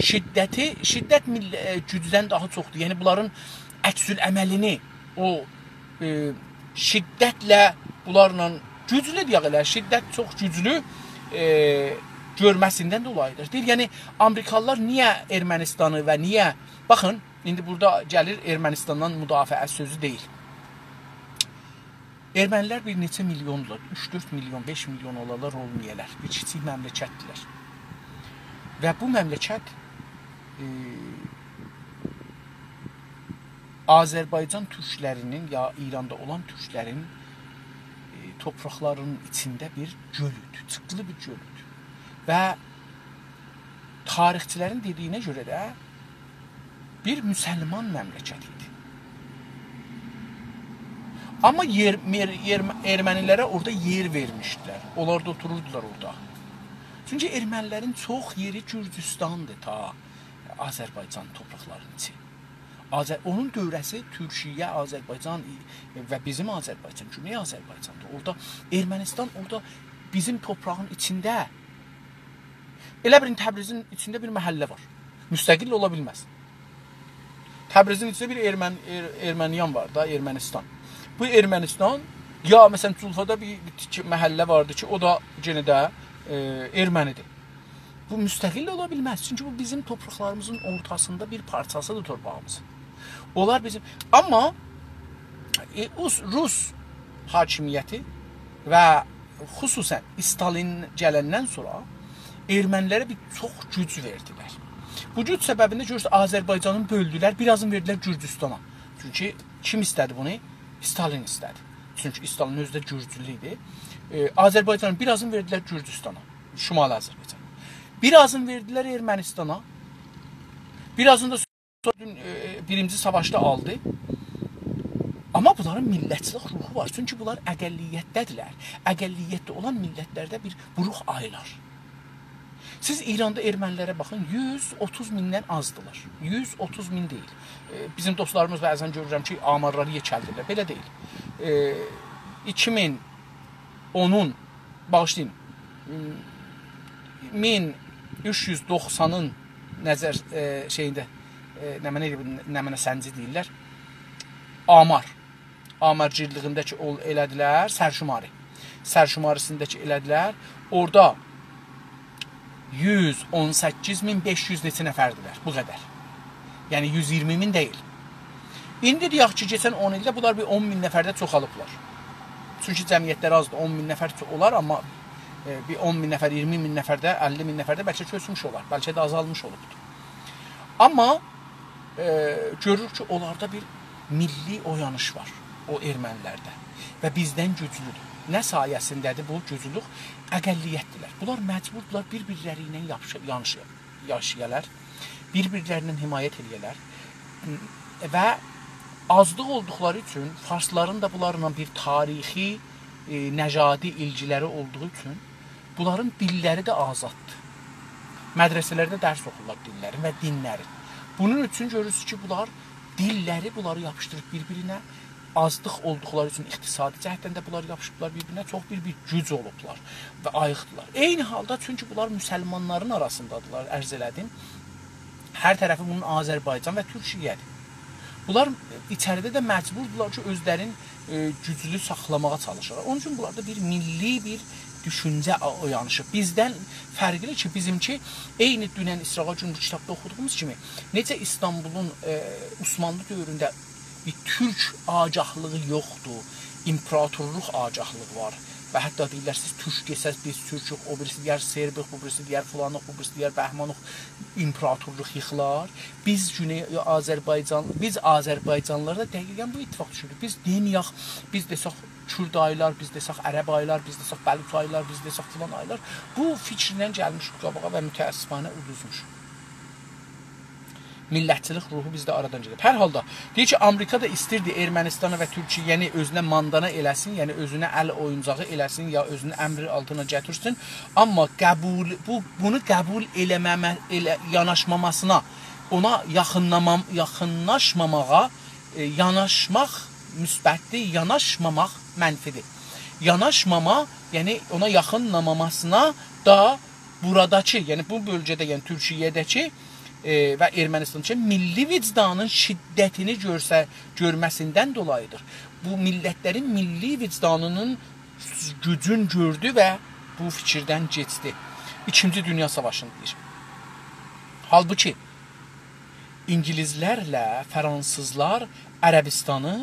شدتی، شدت میل-، ائ، گوجدن داها چوخدور. یعنی بونلارین عکس‌العملینی، او، ائ، شدتله بونلارلا گوجلو دئیک ائله، شدت چوخ گوجلو، ائ، گؤرمه‌سیندن دولاییدیر. دئییر، یعنی آمریکالیلار نییه ارمنیستانی و نییه، باخین، ایندی بورادا گلیر ارمنیستاندان مدافعه سؤزو دئییل. ارمنی‌لر بیر نئچه میلیوندولار، اوچ، دؤرد میلیون، بئش میلیون اولالار، اولمایالار. بیر کیچیک مملکتدیرلر. و بو مملکت، ائ، آذربایجان تورکلری‌نین یا ایراندا اولان تورکلرین، ائ، توپراقلاری‌نین ایچینده بیر گؤلودور، چیخیقلی بیر گؤلودور. و تاریخچی‌لرین دئدیگینه گؤره ده بیر مسلمان مملکتی ایدی. آمما یئر، مئر-، یئر، ارمنی‌لره اورادا یئر وئرمیشدیلر. اونلار دا اوتوروردولار اورادا. چونکی ارمنی‌لرین چوخ یئری گورجوستاندیر، تا آذربایجان توپراقلاری‌نین ایچی. آذر-، اونون دؤوره‌سی تورکیه، آذربایجان و بیزیم آذربایجان، گونئی آذربایجاندیر. اورادا ارمنیستان، اورادا بیزیم توپراغین ایچینده، ائله بیر تبریزین ایچینده بیر محله وار. مستقل اولا بیلمز. تبریزین ایچینده بیر ارمن-، ار-، ارمنیان وار دا، ارمنیستان. بو ارمنیستان، یا مثلا، جولفادا بیر، بیر تیکه محله واردی کی، او دا یئنه ده، ائ، ارمنیدیر. بو مستقل اولا بیلمز. چونکی بو بیزیم توپراقلاریمیزین اورتاسیندا بیر پارچاسیدیر تورپاغیمیز. اونلار بیزیم، آمما، ائ، اوس-، روس حاکمیتی و خصوصا استالین گلندن سونرا ارمنی‌لره بیر چوخ گوج وئردیلر. بو گوج سببینده گؤرورسن، آذربایجانی بؤلدولر، بیر آزینی وئردیلر گورجوستانا. چونکی کیم ایسته‌دی بونو؟ استالین ایسته‌دی. چونکی استالین اؤزو ده گورجولو ایدی. ائ، آذربایجانین بیر آزینی وئردیلر گورجوستانا، شمالی آذربایجان. بیر آزینی وئردیلر ارمنیستانا. بیر آزینی دا سونرا، ائ، بیرینجی ساواشدا آلدی. آمما بونلارین میللتچیلیک روحو وار. چونکی بونلار اقلیتده‌دیرلر. اقلیتده اولان میللتلرده بیر بوروق آییلار. سیز ایراندا ارمنی‌لره باخین، یوز اوتوز میندن آزدیلار. یوز اوتوز مین دئییل. ائ، بیزیم دوستلاریمیز بعضا گؤرورم کی، آمارلاری یئکلدیرلر. بئله دئییل. ائ، ایکی مین اونون، باغیشلایین، مین اوچ یوز دوخسانین نظر، ائ، شئیینده، ائ، نمنه، نمنه سنجی دئییرلر. آمار. آمارگیرلیگینده کی، اول-، ائله‌دیلر، سرشماری. سرشماری‌سینده کی، ائله‌دیلر. اورادا یوز اون سککیز مین بئش یوز نئچه نفردیلر، بو قدر. یعنی یوز اییرمی مین دئییل. ایندی دئیک کی، کئچن اون ایلده بونلار بیر اون مین نفرده چوخالیبلار. چونکی جمعیتلری آزدیر، اون مین نفر چو-، اولار، آمما، ائ، بیر اون مین نفر، اییرمی مین نفرده، اللی مین نفرده بلکه کؤچموش اولار، بلکه ده آزالمیش اولوبدور. آمما، ائ، گؤروروک کی، اونلاردا بیر میللی اویانیش وار، او ارمنی‌لرده. و بیزدن گوجلودور. نه سایه‌سینده‌دیر بو گوجلولوک؟ اقلیتدیرلر. بونلار مجبوردولار بیر-بیرلری ایله یاپیشا-، یانیشا-، یاشایالار، بیر-بیرلریندن حمایت ائله‌یه‌لر. و آزلیق اولدوقلاری اوچون، فارسلارین دا بونلارلا بیر تاریخی، ائ، نژادی ایلگیلری اولدوغو اوچون بونلارین دیللری ده آزاددیر. مدرسه‌لرده درس اوخورلار دیللرین و دینلرین. بونون اوچون گؤرورسونوز کی، بونلار دیللری، بونلاری یاپیشدیریب بیر-بیرینه، آزلیق اولدوقلاری اوچون اقتصادی جهتدن ده بونلار یاپیشیبلار بیر-بیرینه، چوخ بیر، بیر گوج اولوبلار و آییقدیلار. عینی حالدا، چونکی بونلار مسلمانلارین آراسیندادیلار، عرض ائله‌دیم، هر طرفی بونون آذربایجان و تورکیه‌دیر. بونلار ایچریده ده مجبوردولار کی، اؤزلرین، ائ، گوجلو ساخلاماغا چالیشیرلار. اونون اوچون بونلاردا بیر میللی بیر دوشونجه آ-، اویانیشیب. بیزدن فرقلی کی، بیزیمکی عینی دونن ایسراغا گون بو کیتابدا اوخودوغوموز کیمی، نئجه ایستانبولون، ائ، عثمانلی دؤورونده بیر تورک آگاهلیغی یوخدور، ایمپراتورلوق آگاهلیغی وار. و حتی دئییرلر، سیز تورک دئسز، بیز تورکوک، او بیریسی دئیر سربوق، بو بیریسی دئیر فلانوق، بو بیریسی دئیر بهمانوق، ایمپراتورلوق ییخیلار. بیز گونئی آذربایجان، بیز آذربایجانلیلار دا دقیقا بو اتفاق دوشوردو. بیز دئمه‌یک، بیز دئسک کورد آییلار، بیز دئسک عرب آییلار، بیز دئسک بلوچ آییلار، بیز دئسک فلان آییلار. بو فیکیرله گلمیشیک قاباغا و متأسفانه اودوزموشوق. میللتچیلیک روحو بیزده آرادان گئدیب. هر حالدا، دئییر کی، آمریکا دا ایستیردی ارمنیستانی و تورکیه‌نی اؤزونه ماندانا ائله‌سین، یعنی اؤزونه ال اویونجاغی ائله‌سین، یا اؤزونون امری آلتینا گتیرسین. آمما قبول، بو، بونو قبول ائله‌مه‌مه-، ائله-، یاناشماماسینا، اونا یاخینلامام-، یاخینلاشماماغا، ائ، یاناشماق مثبتدیر، یاناشماماق منفیدیر. یاناشماما، یعنی اونا یاخینلاماماسینا دا بوراداکی، یعنی بو بؤلگه‌ده، یعنی تورکیه‌ده‌کی، ائ، و ارمنیستانداکی میللی وجدانین شدتینی گؤرسه-، گؤرمه‌سیندن دولاییدیر. بو میللتلرین میللی وجدانینین گوجون گؤردو و بو فیکیردن کئچدی. ایکینجی دونیا ساواشینی دئییر. حالبوکی اینگیلیسلرله فرانسیزلار عربیستانی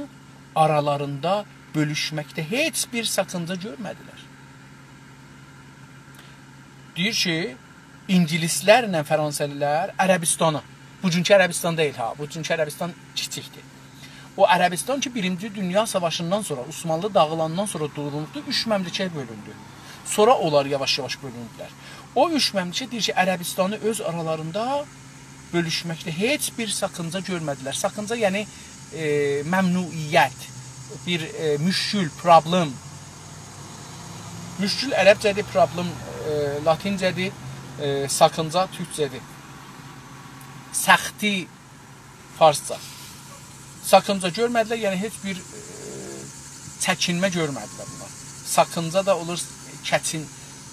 آرالاریندا بؤلوشمکده هئچ بیر ساکینجا گؤرمه‌دیلر. دئییر کی، اینگیلیسلرله فرانسه‌لی‌لر عربستانی، بوگونکو عربستان دئییل ها، بوگونکو عربستان کیچیکدیر. او عربستان کی، بیرینجی دونیا ساواشیندان سونرا، عثمانلی داغیلاندان سونرا قورولوبدو، اوچ مملکته بؤلوندو. سونرا اونلار یاواش-یاواش بؤلوندولر. او اوچ مملکت دئییر کی، عربستانی اؤز آرالاریندا بؤلوشمکده هئچ بیر ساکینجا گؤرمه‌دیلر. ساکینجا، یعنی، ائ، ممنوعیت، بیر، ائ، مشکل، پروبلئم. مشکل عربجه‌دیر، پروبلئم، ائ، لاتینجه‌دیر، ائ، ساکینجا تورکجه‌دیر. سختی فارسجا. ساکینجا گؤرمه‌دیلر، یعنی هئچ بیر، ائ، چکینمه گؤرمه‌دیلر بونلار. ساکینجا دا اولور کچین،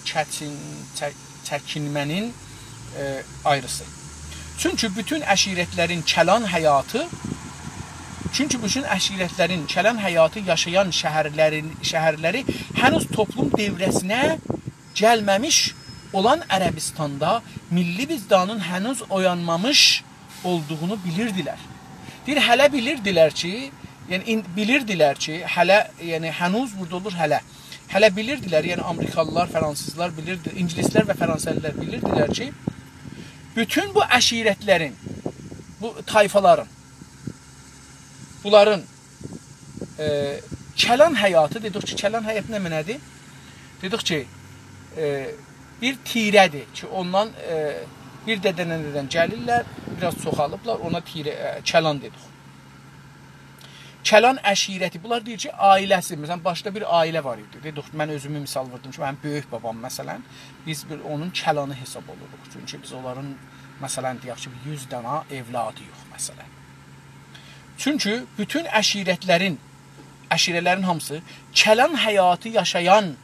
کچین، چه-، چکینمه‌نین، ائ، آیریسی. چونکی بوتون عشیرتلرین کلان حیاتی، چونکی بوتون عشیرتلرین کلان حیاتی یاشایان شهرلرین، شهرلری هنوز توپلوم دؤوره‌سینه گلمه‌میش اولان عربستاندا میللی وجدانین هنوز اویانمامیش اولدوغونو بیلیردیلر. دئییر، هله بیلیردیلر کی، یعنی این-، بیلیردیلر کی، هله، یعنی هنوز بورادا اولور هله. هله بیلیردیلر، یعنی آمریکالیلار، فرانسیزلار بیلیردی، اینگیلیسلر و فرانسه‌لیلر بیلیردیلر کی، بوتون بو عشیرتلرین، بو طایفالارین، بونلارین، ائ، کلان حیاتی، دئدیک کی، کلان حیات نه معنادیر؟ دئدیک کی، ائ، بیر تیره‌دیر کی، اوندان، ائ، بیر دده ننه‌دن گلیرلر، بیر آز چوخالیبلار، اونا تیره، ائ، کلان دئدیک. کلان عشیرتی، بونلار دئییر کی، عائله‌سی، مثلا، باشدا بیر عائله وار ایدی. دئدیک، من اؤزومو مثال ووردوم کی، منیم بؤیوک بابام، مثلا، بیز بیر اونون کلانی حساب اولوروق. چونکی بیز اونلارین، مثلا، دئیک کی، بیر یوز دانا اولادی‌یوخ، مثلا. چونکی بوتون عشیرتلرین، عشیره‌لرین هامیسی کلان حیاتی یاشایان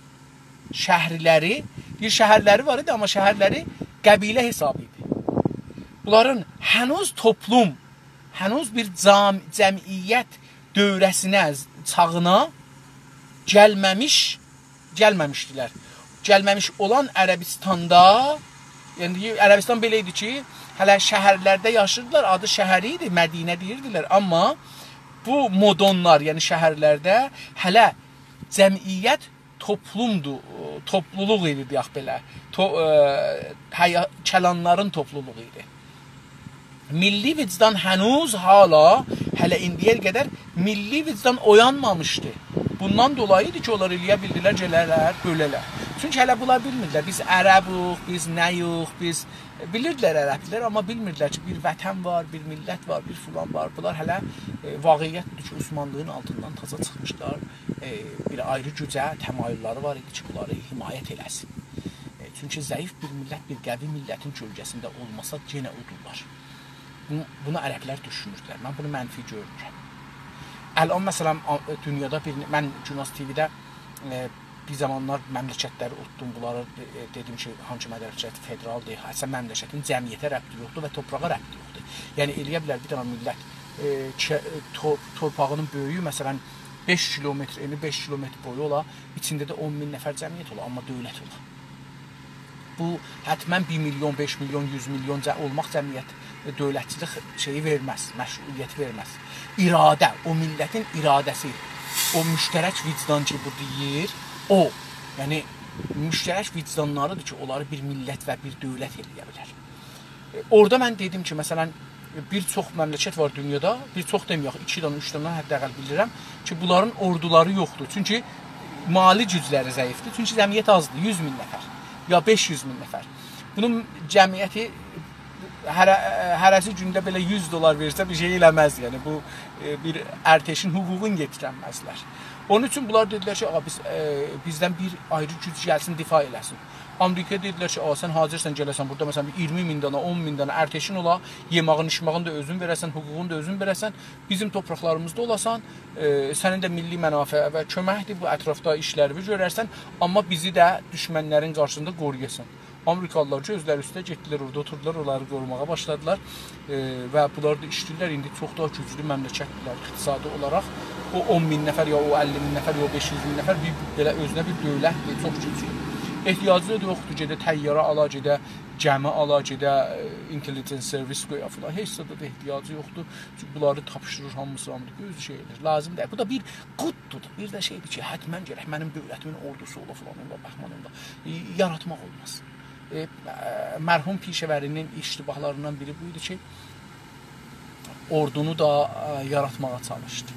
شهرلری، بیر شهرلری وار ایدی، آمما شهرلری قبیله حسابی ایدی. بونلارین هنوز توپلوم، هنوز بیر جام-، جمعیت دؤوره‌سینه، چاغینا گلمه‌میش، گلمه‌میشدیلر. گلمه‌میش اولان عربستاندا، یعنی عربستان بئله ایدی کی، هله شهرلرده یاشیردیلار، آدی شهر ایدی، مدینه دئییردیلر، آمما بو مدنلار، یعنی شهرلرده هله جمعیت توپلومدور، توپلولوق ایدی، دئیک بئله. تو-، ائ، حیا-، کلانلارین توپلولوغو ایدی. میللی وجدان هنوز حالا، هله ایندییه قدر میللی وجدان اویانمامیشدی. بوندان دولایی ایدی کی، اونلار ائلیه بیلدیلر، گله‌لر، بؤله‌لر. چونکی هله بونلار بیلمیردیلر، بیز عربوق، بیز نه‌یوخ، بیز، بیلیردیلر عربدیلر، آمما بیلمیردیلر کی، بیر وطن وار، بیر میللت وار، بیر فلان وار. بونلار هله، ائ، واقعیتدیر کی، عثمانلی‌نین آلتیندان تازا چیخمیشلار، ائ، بیر آیری گوجه تمایل‌لری وار ایدی کی، بونلاری حمایت ائله‌سین. ائ، چونکی ضعیف بیر میللت، بیر قوی میللتین کؤلگه‌سینده اولماسا، یئنه اودورلار. بو-، بونو عربلر دوشونوردولر. من بونو منفی گؤرمورم. الان، مثلا، آ-، دونیادا بیر، من گوناز تی‌وی‌ده، ائ، بیر زامانلار مملکتلری اوددوم، بونلاری، ائ، دئدیم کی، هانسی مملکت فدرالدیر، اصلا مملکتین جمعیته ربطی یوخدور و تورپاغا ربطی یوخدور. یعنی، ائلیه بیلر بیر دنه میللت، ائ، کی-، ائ، تو-، تورپاغینین بؤیویو، مثلا، بئش کیلومتر انی، بئش کیلومتر بویو اولا، ایچینده ده اون مین نفر جمعیت اولا، آمما دؤولت اولا. بو، حتما بیر میلیون، بئش میلیون، یوز میلیون جه-، اولماق جمعیت، ائ، دؤولتچیلیک شئیی وئرمز، مشروعیتی وئرمز. اراده، او میللتین اراده‌سی، او مشترک وجدان کی، بو دئییر، او، یعنی، مشترک وجدانلاریدیر کی، اونلاری بیر میللت و بیر دؤولت ائلیه بیلر. ائ، اورادا من دئدیم کی، مثلا، بیر چوخ مملکت وار دونیادا، بیر چوخ دئمه‌یک، ایکی دنه، اوچ دنه حداقل بیلیرم کی، بونلارین اوردولاری یوخدور. چونکی مالی گوجلری ضعیفدیر. چونکی جمعیت آزدیر، یوز مین نفر یا بئش یوز مین نفر. بونون جمعیتی هره-، هره‌سی گونده بئله یوز دلار وئرسه، بیر شئی ائله‌مز. یعنی، بو، ائ، بیر ارتشین حقوقون یئتیرنمزلر. اونون اوچون بونلار دئدیلر کی، «آغا، بیز، ائ، بیزدن بیر آیری گوج گلسین، دفاع ائله‌سین.» آمریکایا دئدیلر کی، «آغا، سن حاضرسان گله‌سن بورادا، مثلا، بیر اییرمی مین دنه، اون مین دنه ارتشین اولا، یئماغین، ایچماغین دا اؤزون وئره‌سن، حقوقون دا اؤزون وئره‌سن، بیزیم تورپاقلاریمیزدا اولاسان، ائ، سنین ده میللی منافعه و کؤمکدیر، بو اطرافدا ایشلریوی گؤررسن، آمما بیزی ده دوشمنلرین قارشیسیندا قورویاسان.» آمریکالیلار کی، اؤزلری اوسته گئتدیلر، اورادا اوتوردولار، اونلاری قوروماغا باشلادیلار. ائ، و بونلار دا ایشله‌ییرلر، ایندی چوخ داها گوجلو مملکتدیرلر اقتصادی اولاراق. او اون مین نفر، یا او اللی مین نفر، یا او بئش یوز مین نفر بیر، بئله اؤزونه بیر دؤولتدیر، چوخ گوجلو. احتیاجی دا یوخدور، گئده طیاره آلا، گئده گمی آلا، گئده، ائ، intelligence service قویا فلان. هئچ زادا دا احتیاجی یوخدور. چونکی بونلاری تاپشیریر، هامیسی، هامیسی اؤز شئی ائله‌ییر. لازیم دئییل. بو دا بیر قوتدور. بیر ده شئیدیر کی، حتماً گرک منیم دؤولتیمین اوردوسو اولا فلان، اولا بهمان، اولا. ائ، یاراتماق اولماز. ائ، ائ، مرحوم پیشه‌وری‌نین اشتباهلاریندان بیری بو ایدی کی، اوردونو دا، ائ، یاراتماغا چالیشدی.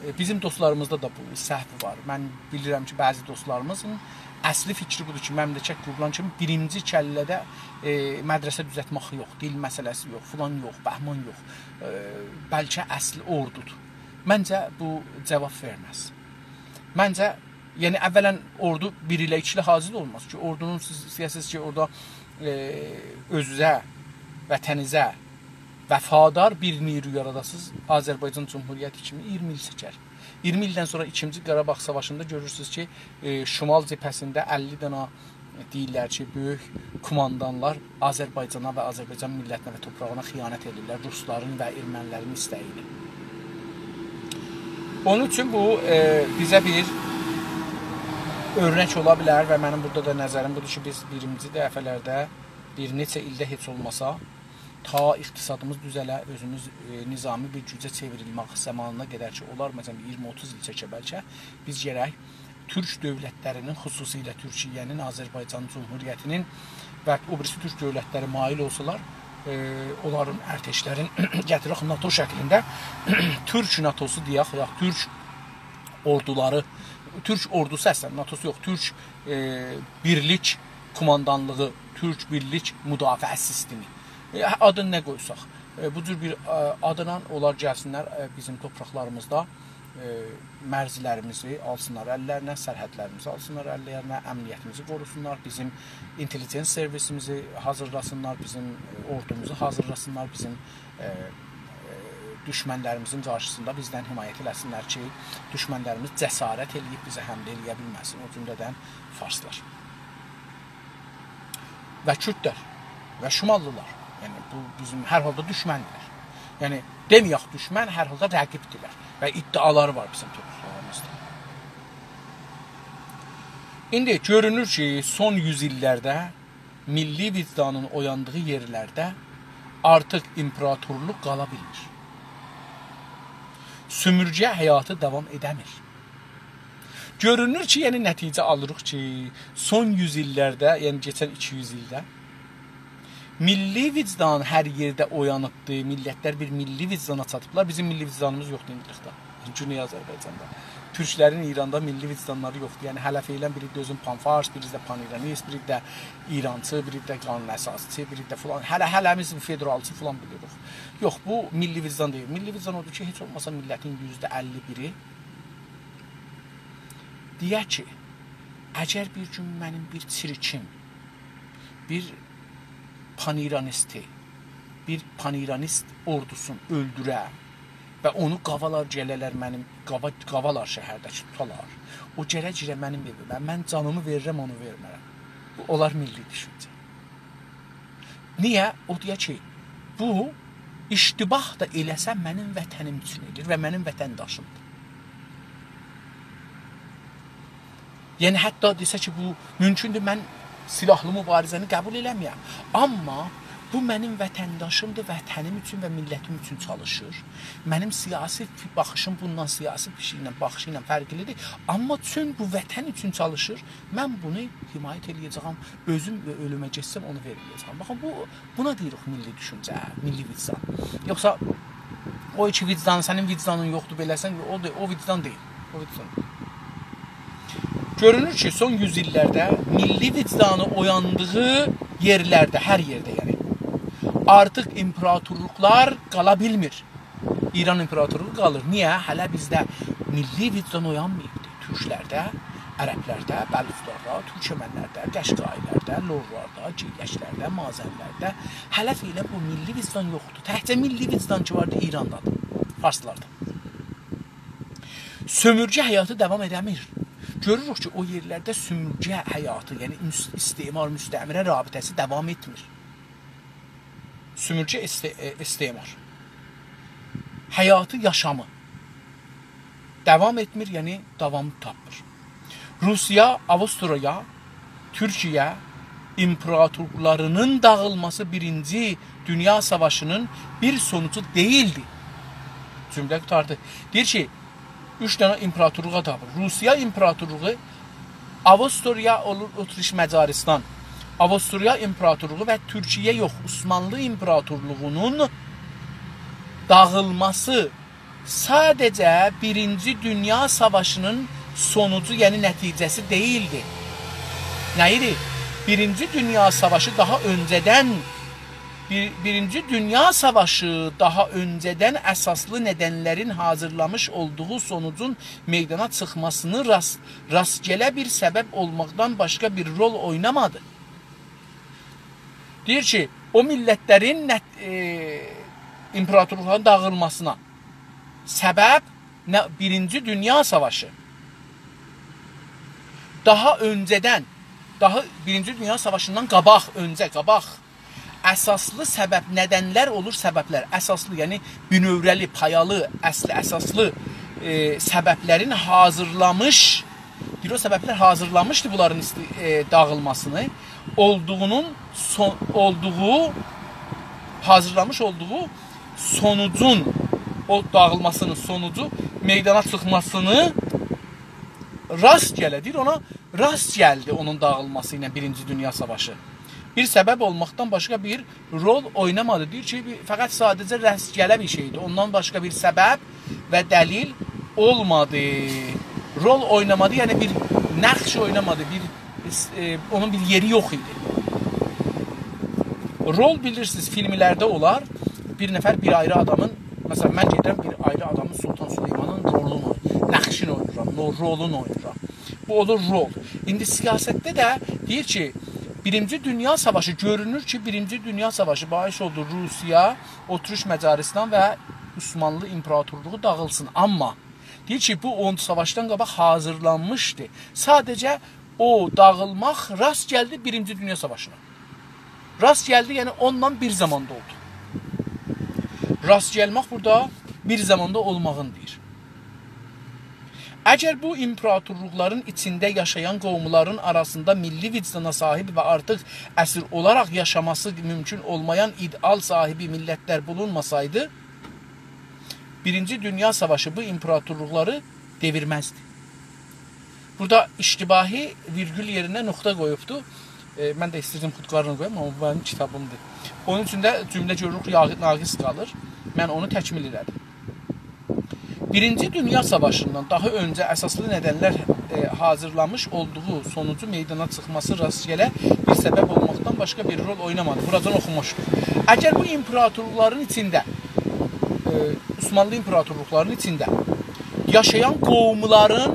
ائ، بیزیم دوستلاریمیزدا دا بو سهو وار. من بیلیرم کی، بعضی دوستلاریمیزین اصلی فیکری بودور کی، مملکت قورولان کیمی بیرینجی کلله‌ده، ائ، مدرسه دوزلتمک یوخ، دیل مسئله‌سی یوخ، فلان یوخ، بهمان یوخ. ائ، بلکه اصلی اوردودور. منجه بو جاواب وئرمز. منجه، یعنی، اولاً اوردو بیر ایله، ایکی ایله حاضر اولماز کی، اوردونون سیز ایسته‌یه‌سینیز کی، اورادا، ائ، اؤزونوزه، وطنینیزه وفادار بیر نیرو یاراداسینیز، آذربایجان جمهوریتی کیمی اییرمی ایل چکر. اییرمی ایلدن سونرا ایکینجی قاراباغ ساواشیندا گؤرورسونوز کی، ائ، شمال جبهه‌سینده اللی دانا، دئییرلر کی، بؤیوک کوماندانلار آذربایجانا و آذربایجان میللتینه و توپراغینا خیانت ائدیرلر، روسلارین و ارمنی‌لرین ایسته‌یی ایله. اونون اوچون بو، ائ، بیزه بیر اؤرنک اولا بیلر و منیم بورادا دا نظریم بودور کی، بیز بیرینجی دفعه‌لرده بیر نئچه ایلده هئچ اولماسا تا اقتصادیمیز دوزه‌له، اؤزوموز، ائ، نظامی بیر گوجه چئوریلمک زامانینا قدر کی، اولار، مثلاً، بیر اییرمی اوتوز ایل چکه بلکه، بیز گرک تورک دؤولتلری‌نین، خصوصیله تورکیه‌نین، آذربایجان جمهوریتی‌نین و او بیریسی تورک دؤولتلری مایل اولسالار، ائ، اونلارین ارتشلرین گتیرک ناتو شکلینده، تورک ناتوسو دئیک، یا تورک اوردولاری، تورک اوردوسو اصلاً، ناتوسو یوخ، تورک، ائ، بیرلیک کوماندانلیغی، تورک بیرلیک مدافعه سیستمی. ائ، آدینی نه قویساق، ائ، بو جور بیر، ائ، آدلا اونلار گلسینلر، ائ، بیزیم توپراقلاریمیزدا، ائ، مرزلریمیزی آلسینلار اللرینه، سرحدلریمیزی آلسینلار اللرینه، امنیتیمیزی قوروسونلار، بیزیم اینتلیجنس سرویسیمیزی حاضیرلاسینلار، بیزیم، ائ، اوردوموزو حاضیرلاسینلار، بیزیم، ائ، ائ، دوشمنلریمیزین قارشیسیندا بیزدن حمایت ائله‌سینلر کی، دوشمنلریمیز جسارت ائله‌ییب بیزه حمله ائله‌یه بیلمه‌سین، او جمله‌دن فارسلار. و کوردلر و شماللیلار. یعنی، بو بیزیم هر حالدا دوشمندیر. یعنی، دئمه‌یک دوشمن، هر حالدا رقیبدیرلر. و ادعالاری وار بیزیم توپراقلاریمیزدا. ایندی گؤرونور کی، سون یوز ایللرده میللی وجدانین اویاندیغی یئرلرده آرتیق ایمپراتورلوق قالا بیلمیر. سؤمورگه حیاتی داوام ائده‌میر. گؤرونور کی، یعنی نتیجه آلیریق کی، سون یوز ایللرده، یعنی کئچن ایکی یوز ایلده میللی وجدان هر یئرده اویانیبدی، میللتلر بیر میللی وجدانا چاتیبلار. بیزیم میللی وجدانیمیز یوخدور ایندیلیکده. گونئی آذربایجاندا. تورکلرین ایراندا میللی وجدانلاری یوخدور. یعنی هله فعلاً بیری ده اؤزون پان‌فارس، بیری ده پان‌ایرانیست، بیری ده ایرانچی، بیری ده قانون اساسی‌چی، بیری ده فلان. هله، هله‌میز فدرالچی فلان بیلیریک. یوخ، بو میللی وجدان دئییل. میللی وجدان اودور کی، هئچ اولماسا میللتین یوزده اللی بیری دئیه کی، اگر بیر گون منیم بیر چیرکین، بیر پان‌ایرانیستی، بیر پان‌ایرانیست اوردوسون اؤلدوره و اونو قاوالار گله‌لر منیم، قاوا-، قاوالار شهرده‌کی توتالار. او گله گیره منیم ائویمه. من جانیمی وئریرم، اونو وئرمه‌رم. بو، اولار میللی دوشونجه. نییه؟ او دئیه کی، بو اشتباه دا ائله‌سه منیم وطنیم اوچون ائله‌ییر و منیم وطنداشیمدیر. یعنی، حتی دئسه کی، بو مومکوندور، من سلاحلی مبارزه‌نی قبول ائله‌مه‌یم. آمما بو منیم وطنداشیمدیر، وطنیم اوچون و میللتیم اوچون چالیشیر. منیم سیاسی فی-، باخیشیم بوندان، سیاسی فیکری ایله، باخیشی ایله فرقلیدیر. آمما چون بو وطن اوچون چالیشیر، من بونو حمایت ائله‌یه‌جه‌یم. اؤزوم اؤلومه گئتسم، اونو وئرمه‌یه‌جه‌یم. باخین، بو، بونا دئییریک میللی دوشونجه، میللی وجدان. یوخسا او ایکی وجدان، سنین وجدانین یوخدور، بئله‌سن، او دا، او وجدان دئییل. او وجدان. گؤرونور کی، سون یوز ایللرده میللی وجدانی اویاندیغی یئرلرده، هر یئرده، یعنی، آرتیق ایمپراتورلوقلار قالا بیلمیر. ایران ایمپراتورلوغو قالیر. نییه؟ هله بیزده میللی وجدان اویانماییبدی. تورکلرده، عربلرده، بلوچلاردا، تورکمنلرده، قشقایی‌لرده، لورلاردا، گیلکلرده، مازنلرده هله فعلاً بو میللی وجدان یوخدور. تکجه میللی وجدان کی واردی، ایراندادیر، فارسلاردا. سؤمورگه حیاتی داوام ائده‌میر. گؤروروک کی، او یئرلرده سؤمورگه حیاتی، یعنی مس-، استعمار، مستعمره رابطه‌سی داوام ائتمیر. سؤمورگه است-، ائ، استعمار. حیاتی، یاشامی داوام ائتمیر، یعنی داوام تاپمیر. روسیا، آووستریایا تورکیه ایمپراتورلوقلارینین داغیلماسی بیرینجی دونیا ساواشینین بیر سونوجو دئییلدی. جمله قوتاردی. دئییر کی، اوچ دنه ایمپراتورلوغا داغیلیر. روسیه ایمپراتورلوغو، آوستریا اولور، اتریش، مجارستان. آوستریا ایمپراتورلوغو و تورکیه یوخ، عثمانلی ایمپراتورلوغونون داغیلماسی ساده‌جه بیرینجی دونیا ساواشینین سونوجو، یعنی نتیجه‌سی دئییلدی. نه ایدی؟ بیرینجی دونیا ساواشی داها اؤنجه‌دن، بیر-، بیرینجی دونیا ساواشی داها اؤنجه‌دن اساسلی ندنلرین حاضیرلامیش اولدوغو سونوجون میدانا چیخماسینی راست، راستگله بیر سبب اولماقدان باشقا بیر رول اوینامادی. دئییر کی، او میللتلرین نت-، ائ، ایمپراتورلوقلارین داغیلماسینا سبب نه، بیرینجی دونیا ساواشی. داها اؤنجه‌دن، داها بیرینجی دونیا ساواشیندان قاباق، اؤنجه، قاباق اساسلی سبب، ندنلر اولور سببلر. اساسلی، یعنی بینؤوره‌لی، پایالی، اصلی، اساسلی، ائ، سببلرین حاضیرلامیش، دئییر، او سببلر حاضیرلامیشدی بونلارین ایستی-، ائ، داغیلماسینی. اولدوغونون سون-، اولدوغو، حاضیرلامیش اولدوغو سونوجون، او داغیلماسینین سونوجو میدانا چیخماسینی راستگله، دئییر، اونا راست گلدی اونون داغیلماسی ایله بیرینجی دونیا ساواشی. بیر سبب اولماقدان باشقا بیر رول اوینامادی. دئییر کی، بیر، فقط ساده‌جه راستگله بیر شئیدی. اوندان باشقا بیر سبب و دلیل اولمادی. رول اوینامادی، یعنی بیر نقش اوینامادی، بیر، ائ، اونون بیر یئری یوخ ایدی. رول، بیلیرسینیز، فیلملرده اولار، بیر نفر بیر آیری آدامین، مثلا، من گئدیرم بیر آیری آدامین، سلطان سلیمانین رولونو اویناییرام، نو-، رولونو اویناییرام. بو اولور رول. ایندی سیاستده ده دئییر کی، بیرینجی دونیا ساواشی، گؤرونور کی، بیرینجی دونیا ساواشی باعث اولدو روسیه، اتریش، مجارستان و عثمانلی ایمپراتورلوغو داغیلسین. آمما دئییر کی، بو اون ساواشدان قاباق حاضیرلانمیشدی. ساده‌جه او داغیلماق راست گلدی بیرینجی دونیا ساواشینا. راست گلدی، یعنی اونونلا بیر زاماندا اولدو. راست گلمک بورادا بیر زاماندا اولماغین دئییر. اگر بو ایمپراتورلوقلارین ایچینده یاشایان قوملارین آراسیندا میللی وجدانا صاحیب و آرتیق اسیر اولاراق یاشاماسی مومکون اولمایان ایده‌آل صاحیبی میللتلر بولونماسایدی، بیرینجی دونیا ساواشی بو ایمپراتورلوقلاری دئویرمزدی. بورادا اشتباهی ویرگول یئرینه نقطه قویوبدو. ائ، من ده ایسته‌ییردیم خودکارینی قویام، آمما بو منیم کیتابیمدیر. اونون اوچون ده جمله گؤروروک، یا-، ناقص قالیر. من اونو تکمیل ائله‌دیم. بیرینجی دونیا ساواشیندان داها اؤنجه اساسلی ندنلر، ائ، حاضیرلامیش اولدوغو سونوجو میدانا چیخماسی راستگله بیر سبب اولماقدان باشقا بیر رول اوینامادی. بوراجان اوخوموشدوق. اگر بو ایمپراتورلوقلارین ایچینده، ائ، عثمانلی ایمپراتورلوقلارین ایچینده یاشایان قوملارین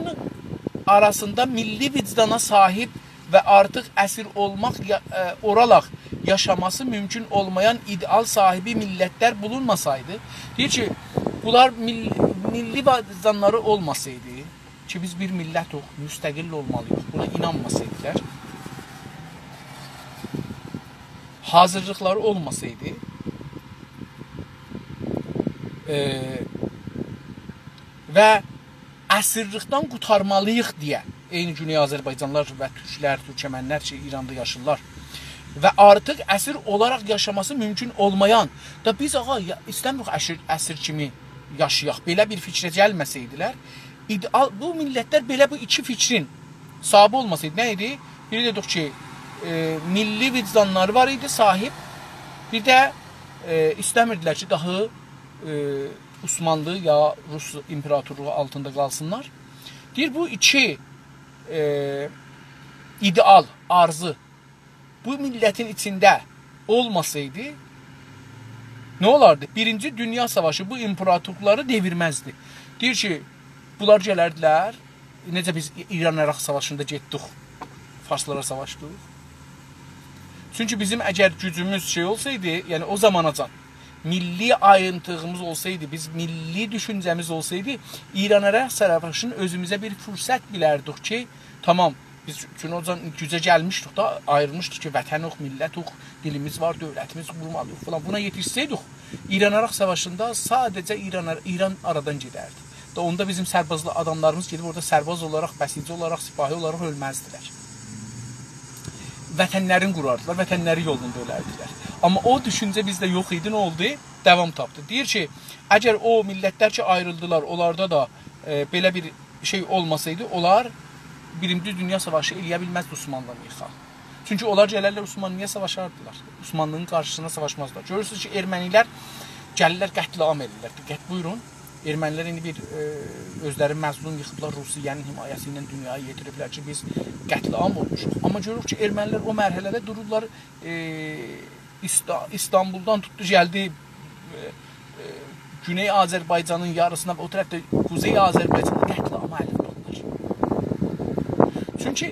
آراسیندا میللی وجدانا صاحیب و آرتیق اسیر اولماق یا-، ائ، اولاراق یاشاماسی مومکون اولمایان ایده‌آل صاحیبی میللتلر بولونماسایدی، دئییر کی، بونلار میل-، میللی وجدانلاری اولماسایدی، کی، بیز بیر میللتوق، مستقل اولمالی‌ییق، بونا اینانماسایدیلار، حاضیرلیقلاری اولماسایدی، ائ، و اسیرلیکدن قورتارمالی‌ییق دئیه، عینی گونئی آذربایجانلیلار و تورکلر، تورکمنلر کی، ایراندا یاشاییرلار و آرتیق اسیر اولاراق یاشاماسی مومکون اولمایان، دا بیز، آغا، یا، ایسته‌میریک اسیر، اسیر کیمی یاشایاق. بئله بیر فیکره گلمه‌سه‌یدیلر، ایده‌آل، بو میللتلر بئله بو ایکی فیکرین صاحیبی اولماسایدی، نه ایدی؟ بیری دئدیک کی، ائ، میللی وجدانلاری وار ایدی، صاحیب. بیر ده، ائ، ایسته‌میردیلر کی، داها، ائ، عثمانلی یا روس ایمپراتورلوغو آلتیندا قالسینلار. دئییر، بو ایکی، ائ، ایده‌آل، آرزو بو میللتین ایچینده اولماسایدی، نه اولاردی؟ بیرینجی دونیا ساواشی بو ایمپراتورلوقلاری دئویرمزدی. دئییر کی، بونلار گلردیلر، نئجه بیز ای-، ایران-عراق ساواشیندا گئتدیک، فارسلارا ساواشدیق. چونکی بیزیم اگر گوجوموز شئی اولسایدی، یعنی او زاماناجان میللی آیینتیلیغیمیز اولسایدی، بیز میللی دوشونجه‌میز اولسایدی، ایران-عراق ساواشینی اؤزوموزه بیر فرصت بیلردیک کی، تامام، بیز چون اوجان گوجه گلمیشدیک دا، آییلمیشدیق کی، وطنوخ، میللتوخ، دیلیمیز وار، دؤولتیمیز قورمالی‌ییق فلان. بونا یئتیشسه‌یدیک، ایران-عراق ساواشیندا ساده‌جه ایران، ایران آرادان گئدردی. دا اوندا بیزیم سربازلی آداملاریمیز گئدیب اورادا سرباز اولاراق، بسیجی اولاراق، سپاهی اولاراق اؤلمزدیلر. وطنلرینی قوراردیلار، وطنلری یولوندا اؤلردیلر. آمما او دوشونجه بیزده یوخ ایدی، نه اولدو؟ داوام تاپدی. دئییر کی، اگر او میللتلر کی آیریلدیلار، اونلاردا دا، ائ، بئله بیر شئی اولماسایدی، اونلار بیرینجی دونیا ساواشی ائله‌یه بیلمزدی عثمانلینی ییخا. چونکی اونلار گلرلر عثمانلی‌یا ساواشاردیلار. عثمانلی‌نین قارشیسینا ساواشمازدیلار. گؤرورسونوز کی، ارمنی‌لر گلیرلر، قتل‌عام ائدیرلر. دقت بویورون. ارمنی‌لر ایندی بیر، ائ، اؤزلرین مظلوم ییخیبلار، روسیه‌نین حمایتی ایله دونیایا یئتیریبلر کی، بیز قتل‌عام اولموشوق. آمما گؤروروک کی، ارمنی‌لر او مرحله‌ده دورورلار، ائ، ایستا-، ایستانبولدان توتدو، گلدی، ائ، ائ، گونئی آذربایجانین یاریسینا و او طرفده قوزئی آذربایجاندا قتل‌عاما ال ووردولار. چونکی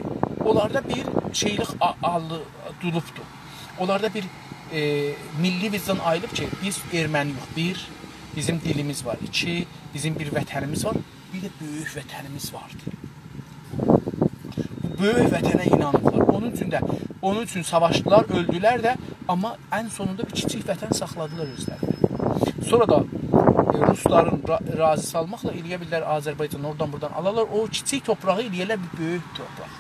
اونلاردا بیر شئیلیک آ-، آلی-، دولوبدو. اونلاردا بیر، ائ، میللی ویجدان آییلیب کی، بیز ارمنی‌یوخ، بیر، بیزیم دیلیمیز وار، ایکی، بیزیم بیر وطنیمیز وار، بیر ده بؤیوک وطنیمیز واردی. بو بؤیوک وطنه اینانیبلار. اونون اوچون ده، اونون اوچون ساواشدیلار، اؤلدولر ده، آمما ان سونوندا بیر کیچیک وطن ساخلادیلار اؤزلرینه. سونرا دا، ائ، روسلارین را-، راضی سالماقلا ائله‌یه بیلدیلر آذربایجانی اورادان بورادان آلالار، او کیچیک تورپاغی ائله‌یه‌لر بیر بؤیوک تورپاق.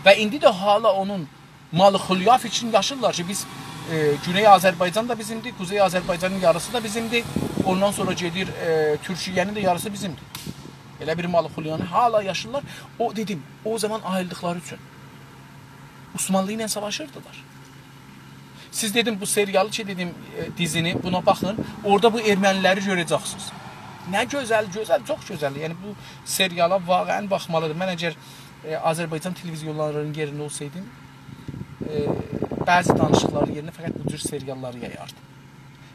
و ایندی ده حالا اونون مالی خولیا فیکرینی یاشیرلار کی، بیز، ائ، گونئی آذربایجان دا بیزیمدیر، قوزئی آذربایجانین یاریسی دا بیزیمدیر، اوندان سونرا گئدیر، ائ، تورکیه‌نین ده یاریسی بیزیمدیر. ائله بیر مالی خولیانی حالا یاشیرلار. او، دئدیم، او زامان آییلدیقلاری اوچون عثمانلی ایله ساواشیردیلار. سیز، دئدیم، بو سریالی کی، دئدیم، ائ، دیزینی، بونا باخین، اورادا بو ارمنی‌لری گؤره‌جکسینیز. نه گؤزل، گؤزل، چوخ گؤزل. یعنی، بو سریالا واقعاً باخمالیدیر. من اگر، ائ، آذربایجان تلویزیونلارینین یئرینده اولسایدیم، ائ، بعضی دانیشیقلارین یئرینه فقط بو جور سریاللاری یایاردیم.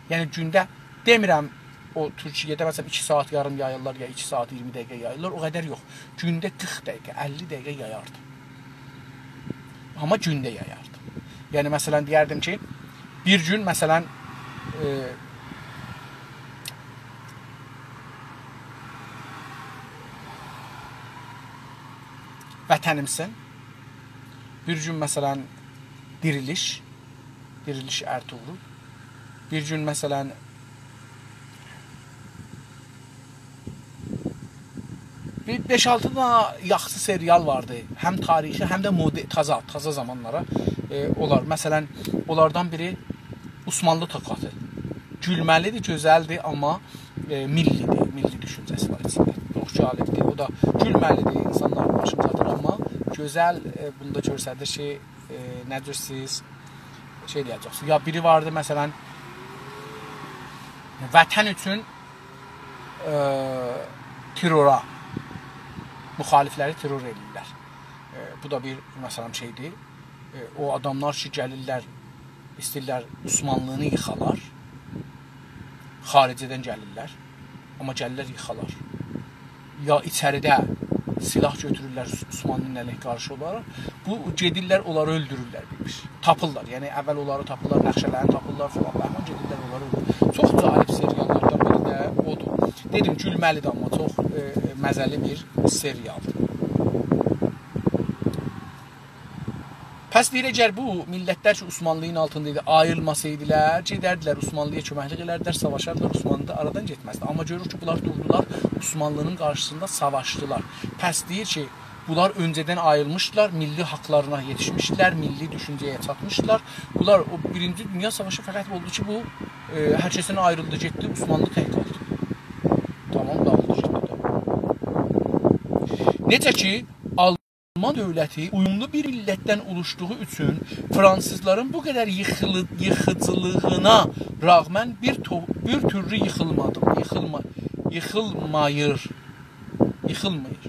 یعنی، گونده دئمیرم، او تورکیه‌ده، مثلاً، ایکی ساعات یاریم یاییرلار، یا ایکی ساعات اییرمی دقیقه یاییرلار، او قدر یوخ. گونده قیرخ دقیقه، اللی دقیقه یایاردیم. آمما گونده یایاردیم. یعنی، مثلاً، دئیردیم کی، بیر گون، مثلاً، ائ، وطنیمسن، بیر گون، مثلاً، دیریلیش، دیریلیش ارطغرل. بیر گون، مثلاً، بیر بئش-آلتی دنه یاخشی سریال واردی. هم تاریخی، هم ده مدر-، تازا، تازا زامانلارا، ائ، اولار. مثلاً، اونلاردان بیری عثمانلی طاقاتی. گولمه‌لیدیر، گؤزلدیر، آمما، ائ، میللی‌دیر، میللی دوشونجه‌سی وار ایچینده. چوخ جالبدیر. او دا گولمه‌لیدیر، اینسانلارین باشینی قاتیر، آمما گؤزل، ائ، بونو دا گؤستریر کی، ائ، نه جور سیز شئی دئیه‌جکسینیز. یا بیری واردی، مثلاً، وطن اوچون، ائ، ترورا، مخالفلری ترور ائدیرلر. ائ، بو دا بیر، مثلاً، شئیدیر. ائ، او آداملار کی، گلیرلر، ایسته‌ییرلر عثمانلی‌نی ییخالار، خارجه‌دن گلیرلر. آمما گلیرلر ییخالار. یا ایچریده سلاح گؤتورورلر، عثمانلی‌نین علیه قارشی اولاراق. بو، گئدیرلر، اونلاری اؤلدورورلر بیر-بیر. تاپیرلار، یعنی اول اونلاری تاپیرلار، نقشه‌لرینی تاپیرلار فلان، بهمان گئدیرلر، اونلاری اؤلدورورلر. چوخ جالب سریاللاردان بیری ده اودور. دئدیم، گولمه‌لیدیر، آمما چوخ، ائ، مزه‌لی بیر سریالدیر. پس دئییر، اگر بو میللتلر کی، عثمانلی‌نین آلتیندا ایدی، آییلماسایدیلار، گئدردیلر عثمانلی‌یا کؤمکلیک ائلردیلر، ساواشاردیلار، عثمانلی دا آرادان گئتمزدی. آمما گؤروروک کی، بونلار دوردولار، عثمانلی‌نین قارشیسیندا ساواشدیلار. پس دئییر کی، بونلار اؤنجه‌دن آییلمیشدیلار، میللی حاقلارینا یئتیشمیشدیلر، میللی دوشونجه‌یه چاتمیشدیلار. بونلار او بیرینجی دونیا ساواشی فقط اولدو کی، بو، ائ، هر کسین آیریلدی، گئتدی، عثمانلی تک قالدی. تمام، داغیلدی، گئتدی ده. نئجه کی، آلمان دؤولتی اویوملو بیر میللتدن اولوشدوغو اوچون فرانسیزلارین بو قدر ییخیلی-، ییخیجیلیغینا رغماً بیر تو-، بیر تورلو ییخیلمادی، ییخیلما-، ییخیلماییر، ییخیلماییر.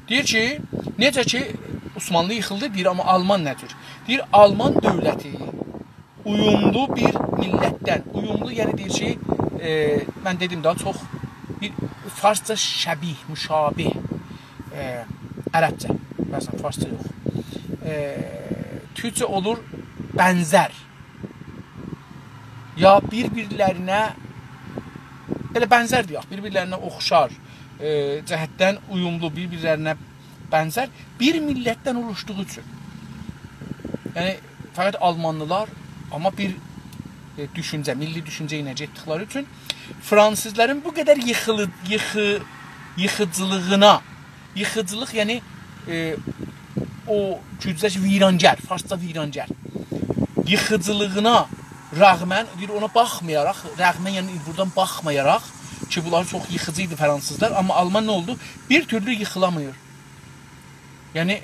دئییر کی، نئجه کی، عثمانلی ییخیلدی، دئییر، آمما آلمان نه جور؟ دئییر، آلمان دؤولتی اویوملو بیر میللتدن، اویوملو، یعنی دئییر کی، ائ، من دئدیم ده، چوخ بیر فارسجا شبیه، مشابه، ائ، عربجه، مثلاً، فارسجا یوخ. ائ، تورکجه اولور بنزر. یا بیر-بیرلرینه، ائله بنزر دئیک، بیر-بیرلرینه اوخشار، ائ، جهتدن اویوملو، بیر-بیرلرینه بنزر بیر میللتدن اولوشدوغو اوچون. یعنی، فقط آلمانلیلار، آمما بیر، ائ، دوشونجه، میللی دوشونجه ایله گئتدیکلری اوچون فرانسیزلارین بو قدر ییخیلی-، ییخی-، ییخیجیلیغینا، ییخیجیلیق، یعنی، ائ، او گوجلر کی، ویرانگر، فارسجا ویرانگر. ییخیجیلیغینا رغماً، دئییر، اونا باخمایاراق، رغماً، یعنی بورادان باخمایاراق کی، بونلار چوخ ییخیجی ایدی فرانسیزلار، آمما آلمان نه اولدو؟ بیر تورلو ییخیلامیر. یعنی،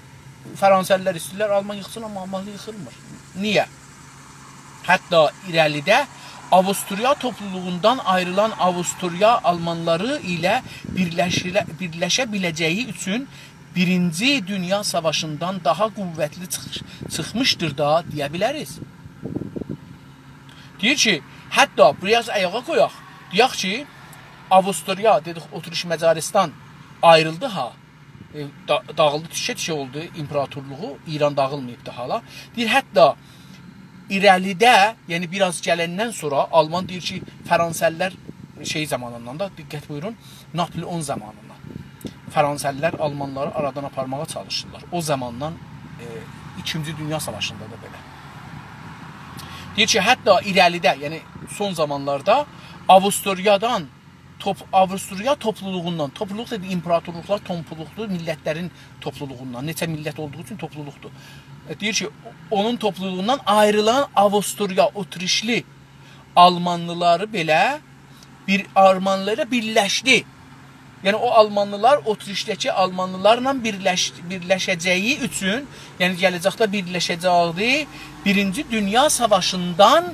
فرانسه‌لی‌لر ایسته‌ییرلر آلمان ییخسین، آمما آلمان ییخیلمیر. نییه؟ حتی ایره‌لیده آووستریا توپلولوغوندان آیریلان آووستریا آلمانلاری ایله بیرلشیله-، بیرلشه بیله‌جه‌یی اوچون بیرینجی دونیا ساواشیندان داها قووتلی چیخ-، چیخمیشدیر دا دئیه بیلریز. دئییر کی، حتی بیر آز آیاغا قویاق. دئیک کی، آووستریا، دئدیک، اتریش، مجارستان آیریلدی ها. ائ، دا-، داغیلدی، تیکه-تیکه اولدو ایمپراتورلوغو، ایران داغیلماییبدی حالا. دئییر، حتی ایره‌لیده، یعنی بیر آز گلندن سونرا آلمان دئییر کی، فرانسه‌لی‌لر شئی زامانیندان دا، دقت بویورون، ناپلئون زامانیندان. فرانسه‌لی‌لر آلمانلاری آرادان آپارماغا چالیشیرلار. او زاماندان، ائ، ایکینجی دونیا ساواشیندا دا بئله. دئییر کی، حتی ایره‌لیده، یعنی سون زامانلاردا آووستریادان توپ-، آووستریا توپلولوغوندان، توپلولوق دئدی، ایمپراتورلوقلار توپلولوقدور، میللتلرین توپلولوغوندان، نئچه میللت اولدوغو اوچون توپلولوقدور. ائ، دئییر کی، اونون توپلولوغوندان آیریلان آووستریا، اتریشلی آلمانلیلاری بئله بیر آلمانلیلارا بیرلشدی. یعنی او آلمانلیلار اتریشده‌کی آلمانلیلارلا بیرلش-، بیرلشه‌جه‌یی اوچون، یعنی گله‌جکده بیرلشه‌جکدی، بیرینجی دونیا ساواشیندان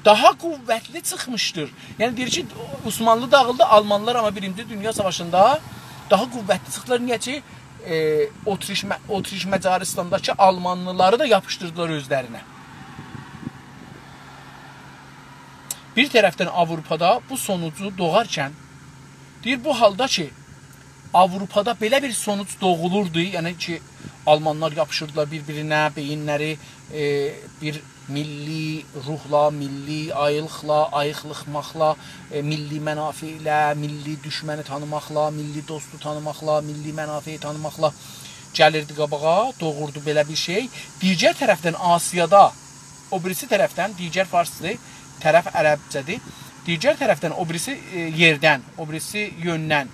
داها قووتلی چیخمیشدیر. یعنی دئییر کی، عثمانلی داغیلدی، آلمانلیلار آمما بیرینجی دونیا ساواشیندا داها قووتلی چیخدیلار. نییه کی، ائ، اتریش مه-، اتریش مجارستانداکی آلمانلیلاری دا یاپیشدیردیلار اؤزلرینه. بیر طرفدن آوروپادا بو سونوجو دوغارکن، دئییر، بو حالدا کی، آوروپادا بئله بیر سونوج دوغولوردو، یعنی کی، آلمانلار یاپیشیردیلار بیر-بیرینه، بئیینلری، ائ، بیر میللی روحلا، میللی آییقلا، آییقلیقماقلا، ائ، میللی منافعله، میللی دوشمنی تانیماقلا، میللی دوستو تانیماقلا، میللی منافعی تانیماقلا گلیردی قاباغا، دوغوردو بئله بیر شئی. دیگر طرفدن آسیادا، او بیریسی طرفدن، دیگر فارسدیر، طرف عربجه‌دیر. دیگر طرفدن، او بیریسی، ائ، یئردن، او بیریسی یؤندن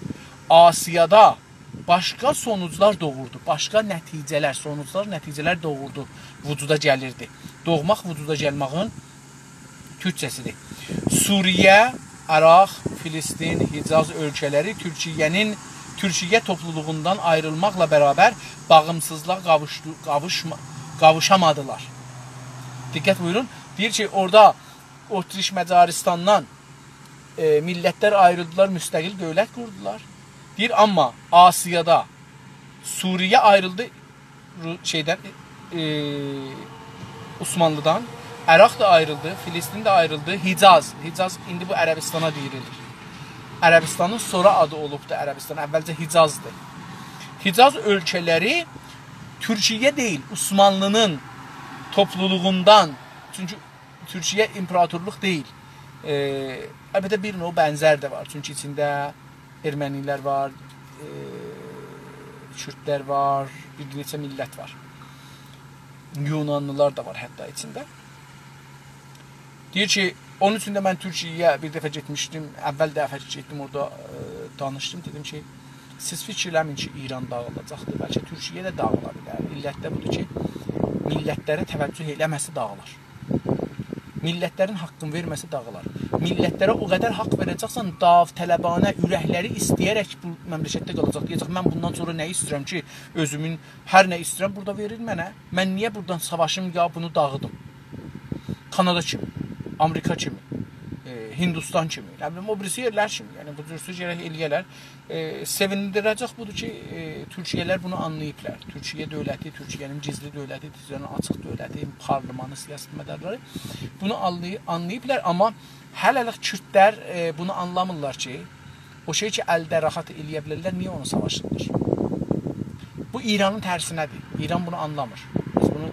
آسیادا باشقا سونوجلار دوغوردو، باشقا نتیجه‌لر، سونوجلار، نتیجه‌لر دوغوردو، وجودا گلیردی. دوغماق وجودا گلماغین تورکجه‌سیدیر. سوریه، عراق، فلسطین، حجاز اؤلکه‌لری تورکیه‌نین، تورکیه توپلولوغوندان آیریلماقلا برابر باغیمسیزلیغا قاووشدو-، قاووشما-، قاووشامادیلار. دقت بویورون، دئییر کی، اورادا اتریش مجارستاندان، ائ، میللتلر آیریلدیلار، مستقل دؤولت قوردولار. دئییر، آمما آسیادا سوریه آیریلدی، رو-، شئیدن، ائ، عثمانلیدان. عراق دا آیریلدی، فلسطین ده آیریلدی، حجاز. حجاز ایندی بو عربستانا دئییلیر. عربستانین سونرا آدی اولوبدو عربستان، اولجه حجازدیر. حجاز اؤلکه‌لری تورکیه دئییل، عثمانلی‌نین توپلولوغوندان، چونکی تورکیه ایمپراتورلوق دئییل. ائ، البته، بیر نوع بنزر ده وار. چونکی ایچینده ارمنی‌لر وار، ائ، کوردلر وار، بیر نئچه میللت وار. یونانلی‌لار دا وار حتی ایچینده. دئییر کی، اونون اوچون ده من تورکیه‌یه بیر دفعه گئتمیشدیم، اول دفعه کی گئتدیم اورادا، ائ، دانیشدیم. دئدیم کی، سیز فیکیر ائله‌مه‌یین کی، ایران داغیلاجاقدیر. بلکه تورکیه ده داغیلا بیلر. علت ده بودور کی، میللتلره توجه ائله‌مه‌سه داغیلار. میللتلرین حاققینی وئرمه‌سه داغیلار. میللتلره او قدر حاق وئره‌جکسن، داوطلبانه، اورکلری ایسته‌یه‌رک بو مملکتده قالاجاق. دئیه‌جک، «من بوندان سونرا نه ایسته‌ییرم کی، اؤزومون هر نه ایسته‌ییرم بورادا وئریر منه. من نییه بورادان ساواشیم، یا بونو داغیدیم؟» کانادا کیمی، آمریکا کیمی، ائ، هندوستان کیمی، نه بیلیم، او بیریسی یئرلر کیمی. یعنی، بو جور سؤز گرک ائله‌یه‌لر. ائ، سئویندیره‌جک بودور کی، ائ، تورکیه‌لی‌لر بونو آنلاییبلار. تورکیه دؤولتی، تورکیه‌نین گیزلی دؤولتی، تورکیه‌نین آچیق دؤولتی، پارلمانی، سیاستمدارلاری بونو آنلای-، آنلاییبلار، آمما هله‌لیک کوردلر، ائ، بونو آنلامیرلار کی، او شئی کی، الده راحت ائله‌یه بیلرلر، نییه اونو ساواشیرلار؟ بو ایرانین ترسینه‌دیر. ایران بونو آنلامیر. بیز بونو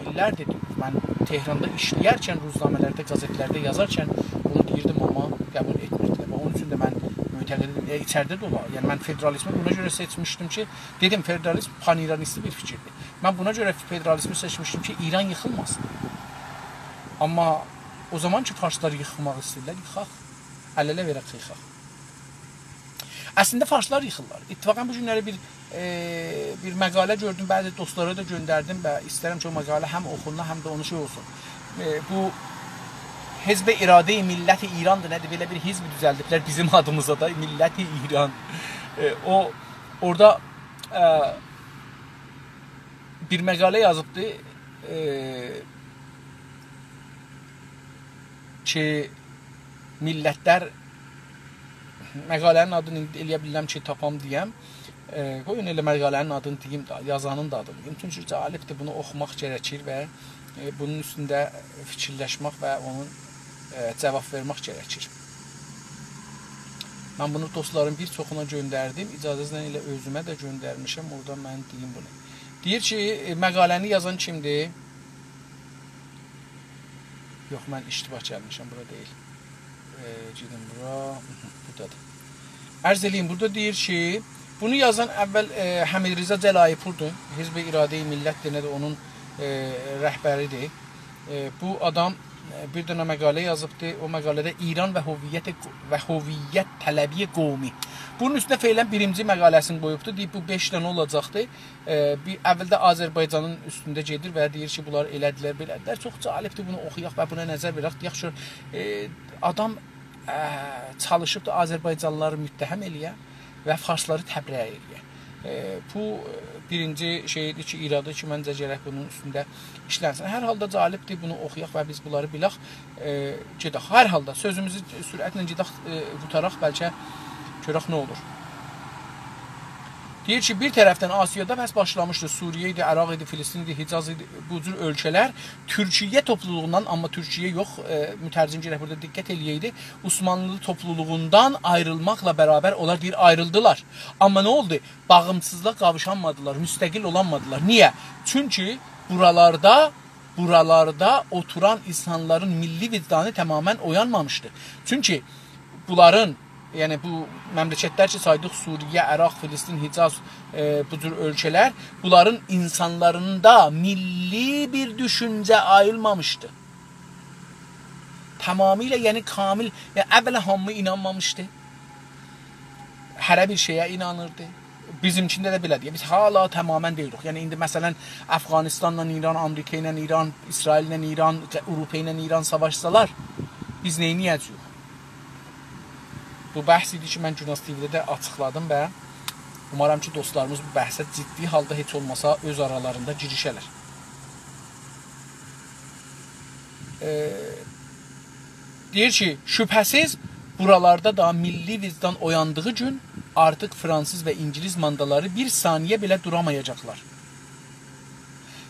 ایللردیر دئییریک. من تهراندا ایشله‌یرکن، روزنامه‌لرده، قازئتلرده یازارکن بونو دئییردیم، آمما قبول ائتمیردیلر. و اونون اوچون ده من معتقد ایدیم، ائ، ایچریده ده اولار. یعنی، من فدرالیزمی بونا گؤره سئچمیشدیم کی، دئدیم، فدرالیزم پان‌ایرانیستی بیر فیکیردیر. من بونا گؤره فدرالیزمی سئچمیشدیم کی، ایران ییخیلماسین. آمما او زامان کی، فارسلار ییخماق ایسته‌ییرلر، ییخاق. ال-اله وئرک، ییخاق. اصلینده فارسلار ییخیرلار. اتفاقاً بو گونلری بیر، ائ، بیر مقاله گؤردوم، بعضی دوستلارا دا گؤندردیم و ایسترم کی، او مقاله هم اوخونسون، هم ده اونو شئی اولسون. ائ، بو حزب اراده ملت ایراندیر، نه‌دیر؟ بئله بیر حزب دوزلدیبلر بیزیم آدیمیزا دا، ملت ایران. ائ، او، اورادا، ائ، بیر مقاله یازیبدی، ائ، کی، ملت‌لر، مقاله‌نین آدینی ایندی ائلیه بیلرم کی، تاپام دئیم. ائ، قویون ائله مقاله‌نین آدینی دئییم ده، یازانین دا آدینی دئییم. چونکی جالبدیر، بونو اوخوماق گرکیر و، ائ، بونون اوستونده فیکیرلشمک و اونون، ائ، جواب وئرمک گرکیر. من بونو دوستلارین بیر چوخونا گؤندردیم. اجازه‌نیزله ائله اؤزومه ده گؤندرمیشم. اورادان من دئییم بونو. دئییر کی، ائ، مقاله‌نی یازان کیمدیر؟ یوخ، من اشتباه گلمیشم، بورا دئییل. ائ، گئدیم بورا. بورادادیر. عرض ائله‌ییم، بورادا دئییر کی، بونو یازان اول، ائ، حمیدرضا جلایی‌پوردور. حزب اراده ملت‌دیر، نه‌دیر، اونون، ائ، رهبریدیر. ائ، بو آدام، ائ، بیر دنه مقاله یازیبدی. او مقاله‌ده ایران و هویت، و هویت‌طلبی قومی. بونون اوستونه فعلاً بیرینجی مقاله‌سینی قویوبدو. دئییب، بو بئش دنه اولاجاقدی. ائ، بیر، اولده آذربایجانین اوستونده گئدیر و دئییر کی، بونلار ائله‌دیلر، بئله‌دیلر. چوخ جالبدیر، بونو اوخویاق و بونا نظر وئرک. دئیک کی، ائ، آدام، ائ، چالیشیبدی آذربایجانلیلاری متهم ائله‌یه و فارسلاری تبرئه ائله‌یه. ائ، بو، ائ، بیرینجی شئیدیر کی، ایرادی کی، منجه گرک بونون اوستونده ایشلنسین. هر حالدا جالبدیر، بونو اوخویاق و بیز بونلاری بیلک. ائ، گئدک. هر حالدا سؤزوموزو سرعتله گئدک، ائ، قوتاراق، بلکه گؤرک نه اولور. دئییر کی، بیر طرفدن آسیادا پس باشلامیشدی. سوریه ایدی، عراق ایدی، فلسطین ایدی، حجاز ایدی. بو جور اؤلکه‌لر تورکیه توپلولوغوندان، آمما تورکیه یوخ، ائ، مترجم گرک بورادا دقت ائله‌یه‌یدی. عثمانلی توپلولوغوندان آیریلماقلا برابر اونلار دئییر، آیریلدیلار. آمما نه اولدو؟ باغیمسیزلیغا قاووشانمادیلار، مستقل اولانمادیلار. نییه؟ چونکی بورالاردا، بورالاردا اوتوران اینسانلارین میللی وجدانی تماماً اویانمامیشدی. چونکی بونلارین، یعنی بو مملکت‌لر کی، سایدیق، سوریه، عراق، فلسطین، حجاز، ائ، بو جور اؤلکه‌لر، بونلارین اینسانلاریندا میللی بیر دوشونجه آییلمامیشدی. تمامیله، یعنی کامل، یعنی اولا هامی اینانمامیشدی. هره بیر شئیه اینانیردی. بیزیمکینده ده بئله‌دیر. بیز هالا تماماً دئییلیک. یعنی ایندی مثلاً افغانستانلا ایران، آمریکا ایله ایران، اسرائیل‌له ایران، آوروپا ایله ایران ساواشسالار، بیز نئینیه‌جه‌ییک؟ بو بحث ایدی کی، من گوناز تی‌وی‌ده ده آچیقلادیم و اومارام کی، دوستلاریمیز بو بحثه جدی حالدا هئچ اولماسا اؤز آرالاریندا گیریشه‌لر. ائ، دئییر کی، شبهه‌سیز بورالاردا دا میللی وجدان اویاندیغی گون آرتیق فرانسیز و اینگیلیس ماندالاری بیر ثانیه بئله دورامایاجاقلار.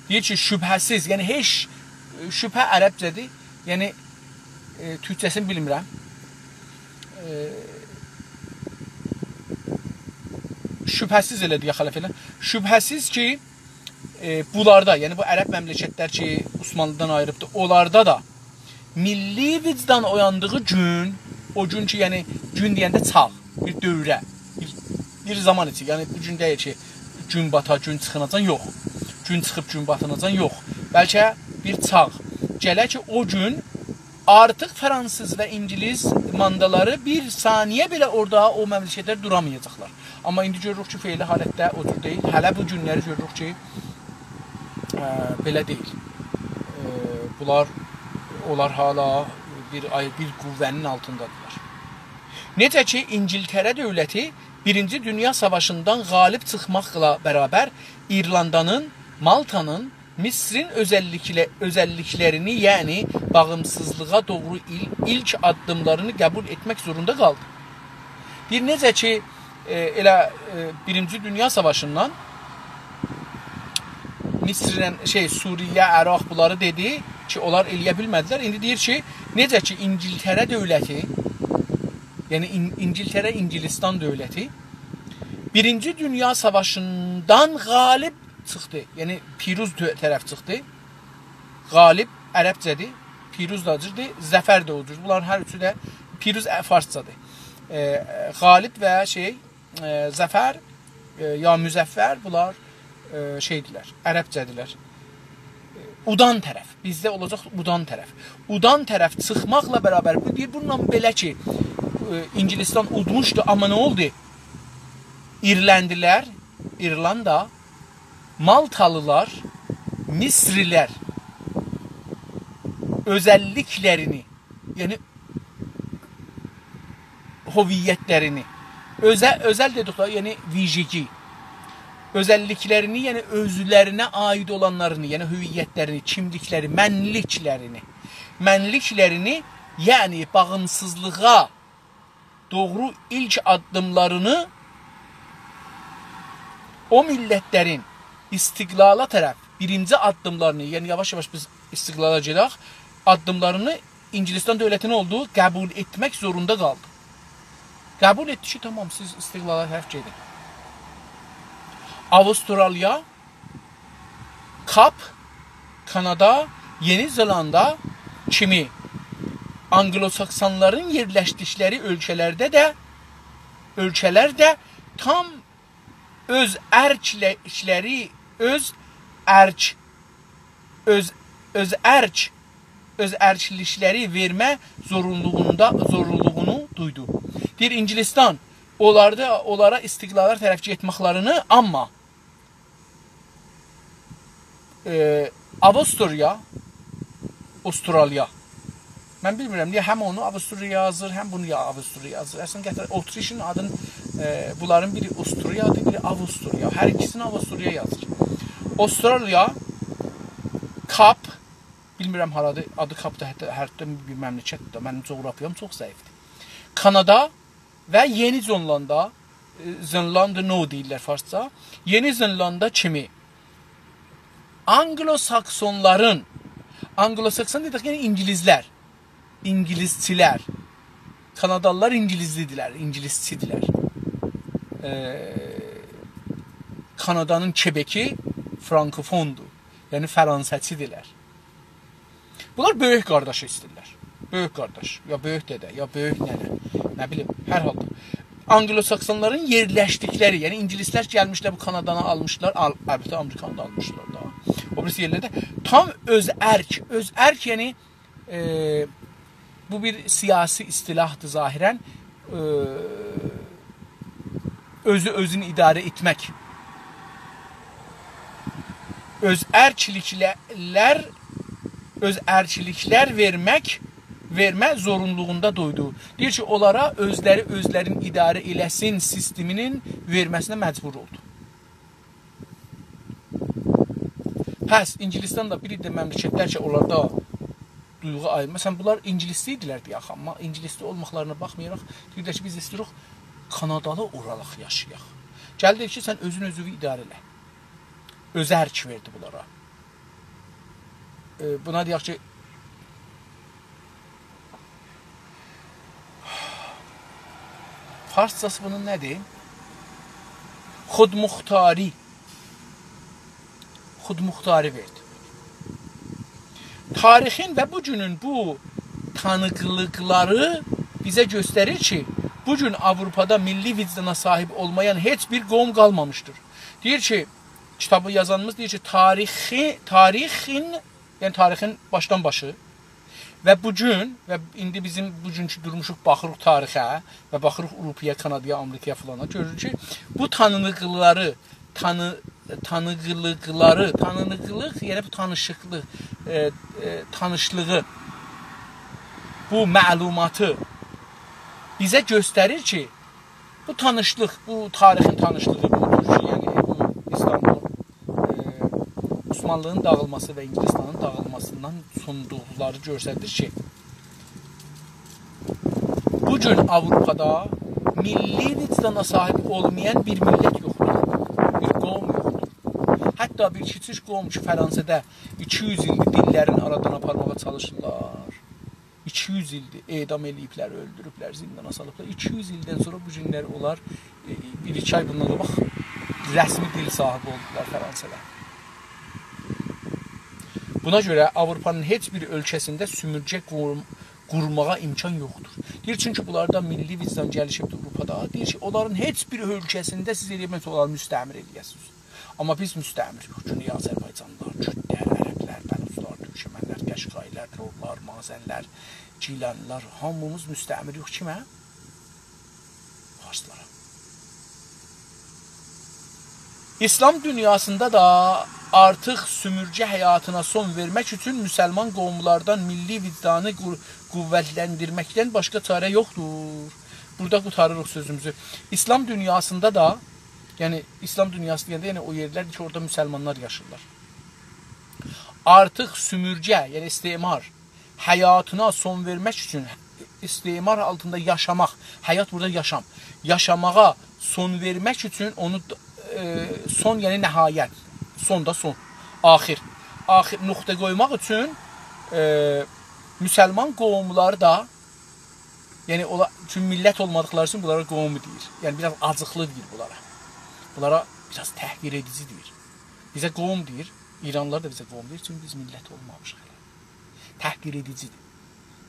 دئییر کی، شبهه‌سیز، یعنی هئچ، شبهه عربجه‌دیر، یعنی، ائ، تورکجه‌سینی بیلمیرم. ائ، شبهه‌سیز ائله دئیک، خلف ائله. شبهه‌سیز کی، ائ، بونلاردا، یعنی بو عرب مملکت‌لر کی، عثمانلی‌دان آیریبدی، اونلاردا دا میللی وجدان اویاندیغی گون، او گون کی، یعنی گون دئینده چاغ، بیر دوره، بیر، بیر زامان ایچی، یعنی بو گون دئییل کی، گون باتا، گون چیخیناجان، یوخ. گون چیخیب گون باتیناجان، یوخ. بلکه بیر چاغ گله کی، او گون آرتیق فرانسیز و اینگیلیس ماندالاری بیر ثانیه بئله اورادا او مملکت‌لر دورامایاجاقلار. آمما ایندی گؤروروک کی، فعلی حالتده او جور دئییل. هله بو گونلری گؤروروک کی، ائ، بئله دئییل. ائ، بونلار، اونلار هالا بیر آی-، بیر قوه‌نین آلتیندادیرلار. نئجه کی، اینگیلتره دؤولتی بیرینجی دونیا ساواشیندان غالب چیخماقلا برابر ایرلاندانین، مالتانین، مصرین اؤزللیکله-، اؤزللیکلرینی، یعنی باغیمسیزلیغا دوغرو ایل-، ایلک آددیملارینی قبول ائتمک زوروندا قالدی. دئییر، نئجه کی، ائ، ائله، ائ، بیرینجی دونیا ساواشیندان مصرله، شئی، سوریه، عراق بونلاری دئدی کی، اونلار ائلیه بیلمه‌دیلر. ایندی دئییر کی، نئجه کی، اینگیلتره دؤولتی، یعنی این-، اینگیلتره، اینگیلیستان دؤولتی بیرینجی دونیا ساواشیندان غالب چیخدی. یعنی پیروز تؤ-، طرف چیخدی. غالب عربجه‌دیر، پیروز دا جوردور، ظفر ده او جور. بونلارین هر اوچو ده پیروز، ائ، فارسجادیر. ائ، غالب و شئی، ائ، ظفر، ائ، یا مظفر، بونلار، ائ، شئیدیرلر، عربجه‌دیرلر. ائ، اودان طرف، بیزده اولاجاق اودان طرف. اودان طرف چیخماقلا برابر، بو دئییر، بونونلا بئله کی، ائ، اینگیلیستان اودموشدو، آمما نه اولدو؟ ایرلندی‌لر، ایرلاندا، مالتالی‌لار، میصری‌لر اؤزللیکلرینی، یعنی هویتلرینی، اؤزه-، اؤزل دئدیک ده، یعنی ویژگی، اؤزللیکلرینی، یعنی اؤزلرینه عایید اولانلارینی، یعنی هویتلرینی، کیملیکلری، منلیکلرینی، منلیکلرینی، یعنی باغیمسیزلیغا دوغرو ایلک آددیملارینی او میللتلرین استقلالا طرف بیرینجی آددیملارینی، یعنی یاواش-یاواش بیز استقلالا گئدک، آددیملارینی انگلستان دؤولتی نه اولدو؟ قبول ائتمک زوروندا قالدی. قبول ائتدی کی، تامام، سیز استقلالا طرف گئدین. آوسترالیا، کاپ، کانادا، یئنی زلاندا کیمی آنگلوساکسونلارین یئرلشدیکلری اؤلکه‌لرده ده، اؤلکه‌لر ده تام اؤز ارکلری، اؤز ارک، اؤز، اؤز ارک، اؤز ارکلیکلری وئرمه زورونلولوغوندا، زورونلولوغونو دویدو. دئییر، انگلستان اونلاردا، اونلارا استقلاللار طرف گئتمکلرینی، آمما ائ، آوستریا، اوسترالیا. من بیلمیرم، نییه هم اونو آوستریا یازیر، هم بونو یا آوستریا یازیر. اصلینده گتیر، اوتریشین آدین، ائ، بونلارین بیری اوستریادیر، بیری آوستریا. هر ایکیسینی آوستریا یازیر. اوسترالیا، کاپ، بیلمیرم هارادیر، آدی کاپدیر، حتی هردن بیر مملکتدیر ده، منیم جغرافیام چوخ ضعیفدیر. کانادا، و یئنی زلاندا، ائ، زلاندا نو دئییرلر فارسجا، یئنی زلاندا کیمی آنگلوساکسونلارین، آنگلوساکسون دئدیک، یعنی انگلیسلر، انگلیسچیلر، کانادالیلار انگلیسلی‌دیرلر، انگلیسچی‌دیرلر. ائ، کانادانین کبکی فرانکوفوندور، یعنی فرانسه‌چی‌دیرلر. بونلار بؤیوک قارداشی ایسته‌ییرلر. بؤیوک قارداش، یا بؤیوک دده، یا بؤیوک ننه، نه بیلیم، هر حالدا. آنگلوساکسونلارین یئرلشدیکلری، یعنی انگلیسلر گلمیشلر، بو کانادانی آلمیشلار، آل-، البته آمریکانی دا آلمیشلار دا. او بیریسی یئرلرده تام اؤز ارک، اؤز ارک، یعنی، ائ، بو بیر سیاسی اصطلاحدیر ظاهراً. ائ، اؤزو اؤزونو اداره ائتمک. اؤز ارکلیکلر، اؤز ارکلیکلر وئرمک، وئرمه زورونلولوغوندا دویدو. دئییر کی، اونلارا اؤزلری اؤزلرینی اداره ائله‌سین سیستمینین وئرمه‌سینه مجبور اولدو. پس انگلستان دا بیر عده مملکتلر کی، اونلاردا دویغو آی-، مثلاً، بونلار انگلیسلی ایدیلر دئیک، آمما انگلیسلی اولماقلارینا باخمایاراق، دئییرلر کی، بیز ایسته‌ییریک کانادالی اولاراق یاشایاق. گلدی کی، سن اؤزون اؤزووو اداره ائله. اؤز ارک وئردی بونلارا. ائ، بونا دئیک کی، فارسجاسی بونون نه‌دیر؟ خودمختاری. خودمختاری وئردی. تاریخین و بو گونون بو تانیقلیقلاری بیزه گؤستریر کی، بو گون آوروپادا میللی وجدانا صاحیب اولمایان هئچ بیر قوم قالمامیشدیر. دئییر کی، کیتابی یازانیمیز دئییر کی، تاریخی، تاریخین، یعنی تاریخین باشدان باشی و بو گون، و ایندی بیزیم بوگونکو دورموشوق، باخیریق تاریخه و باخیریق آوروپایا، کانادایا، آمریکایا فلانا، گؤروروک کی، بو تانیقلیقلاری، تانی-، تانیقلیقلاری، تانیقلیق، یعنی بو تانیشیقلیق، ائ، ائ، تانیشلیغی، بو معلوماتی بیزه گؤستریر کی، بو تانیشلیق، بو تاریخین تانیشلیغی، بو تورکیه، یعنی بو ایستانبول، ائ، عثمانلی‌نین داغیلماسی و انگلستانین داغیلماسیندان سوندوقلاری گؤستریر کی، بو گون آوروپادا میللی وجدانا صاحیب اولمایان بیر میللت یوخدور، بیر قوم یوخدور. حتی بیر کیچیک قوم کی، فرانسادا ایکی یوز ایلدیر دیللرینی آرادان آپارماغا چالیشیرلار. ایکی یوز ایلدیر اعدام ائله‌ییبلر، اؤلدوروبلر، زیندانا سالیبلار. ایکی یوز ایلدن سونرا بو گونلری اونلار، ائ، بیر-ایکی آی بوندان قاباق رسمی دیل صاحیبی اولدولار فرانسادا. بونا گؤره آوروپانین هئچ بیر اؤلکه‌سینده سؤمورگه قور-، قورماغا امکان یوخدور. دئییر، چونکی بونلاردا میللی وجدان گلیشیبدیر آوروپادا. دئییر کی، اونلارین هئچ بیر اؤلکه‌سینده سیز ائلیه بیلمزسینیز، اونلاری مستعمره ائلیه‌سینیز. آمما بیز مستعمره‌یوخ. گونئی آذربایجانلیلار، کوردلر، عربلر، بلوچلار، تورکمنلر، قشقایی‌لار، لورلار، مازنلر، گیلانلیلار، هامیمیز مستعمره‌یوخ. کیمه؟ فارسلارا. ایسلام دونیاسیندا دا آرتیق سومورگه حیاتینا سون وئرمک اوچون مسلمان قوملاردان میللی وجدانی قو-، قوتلندیرمکدن باشقا چاره یوخدور. بورادا قوتاریریق سؤزوموزو. ایسلام دونیاسیندا دا، یعنی ایسلام دونیاسی دئینده، یعنی او یئرلردیر کی، اورادا مسلمانلار یاشاییرلار. آرتیق سومورگه، یعنی استعمار حیاتینا سون وئرمک اوچون، استعمار آلتیندا یاشاماق، حیات بورادا یاشام، یاشاماغا سون وئرمک اوچون اونو، ائ، سون، یعنی نهایت، سون دا سون، آخر، آخر نقطه قویماق اوچون، ائ، مسلمان قوملاری دا، یعنی اولا، چون میللت اولمادیقلاری اوچون بونلارا قوم دئییر. یعنی بیر آز آجیقلی دئییر بونلارا. بونلارا بیر آز تحقیر ائدیجی دئییر. بیزه قوم دئییر، ایرانلیلار دا بیزه قوم دئییر، چونکی بیز میللت اولمامیشیق هله. تحقیر ائدیجیدیر.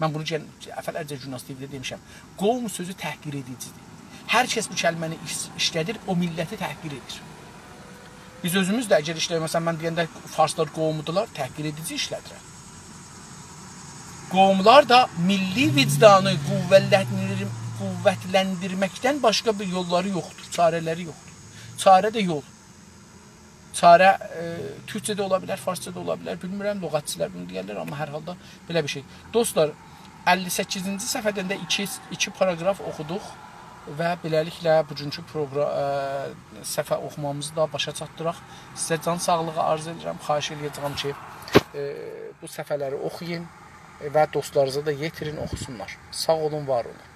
من بونو گل-، دفعه‌لرجه گوناز تی‌وی‌ده دئمیشم. قوم سؤزو تحقیر ائدیجیدیر. هر کس بو کلمه‌نی ایش-، ایشله‌دیر، او میللتی تحقیر ائدیر. بیز اؤزوموز ده اگر ایشله‌یک، مثلا، من دئینده فارسلار قومودولار، تحقیر ائدیجی ایشله‌دیرم. قوملار دا میللی وجدانی قوتلندیر-، قوتلندیرمکدن باشقا بیر یوللاری یوخدور، چاره‌لری یوخدور. چاره ده یول. چاره، ائ، تورکجه ده اولا بیلر، فارسجا دا اولا بیلر، بیلمیرم، لغتچیلر بونو دئیرلر، آمما هر حالدا بئله بیر شئی. دوستلار، اللی سککیزینجی صفحه‌دن ده ایکی، ایکی پاراگراف اوخودوق و بئله‌لیکله بوگونکو پروگرا-، ائ، صفحه اوخومامیزی دا باشا چاتدیراق. سیزه جان ساغلیغی آرزو ائدیرم. خواهش ائله‌یه‌جه‌یم کی، ائ، بو صفحه‌لری اوخویون و دوستلارینیزا دا یئتیرین، اوخوسونلار. ساغ اولون، وار اولون.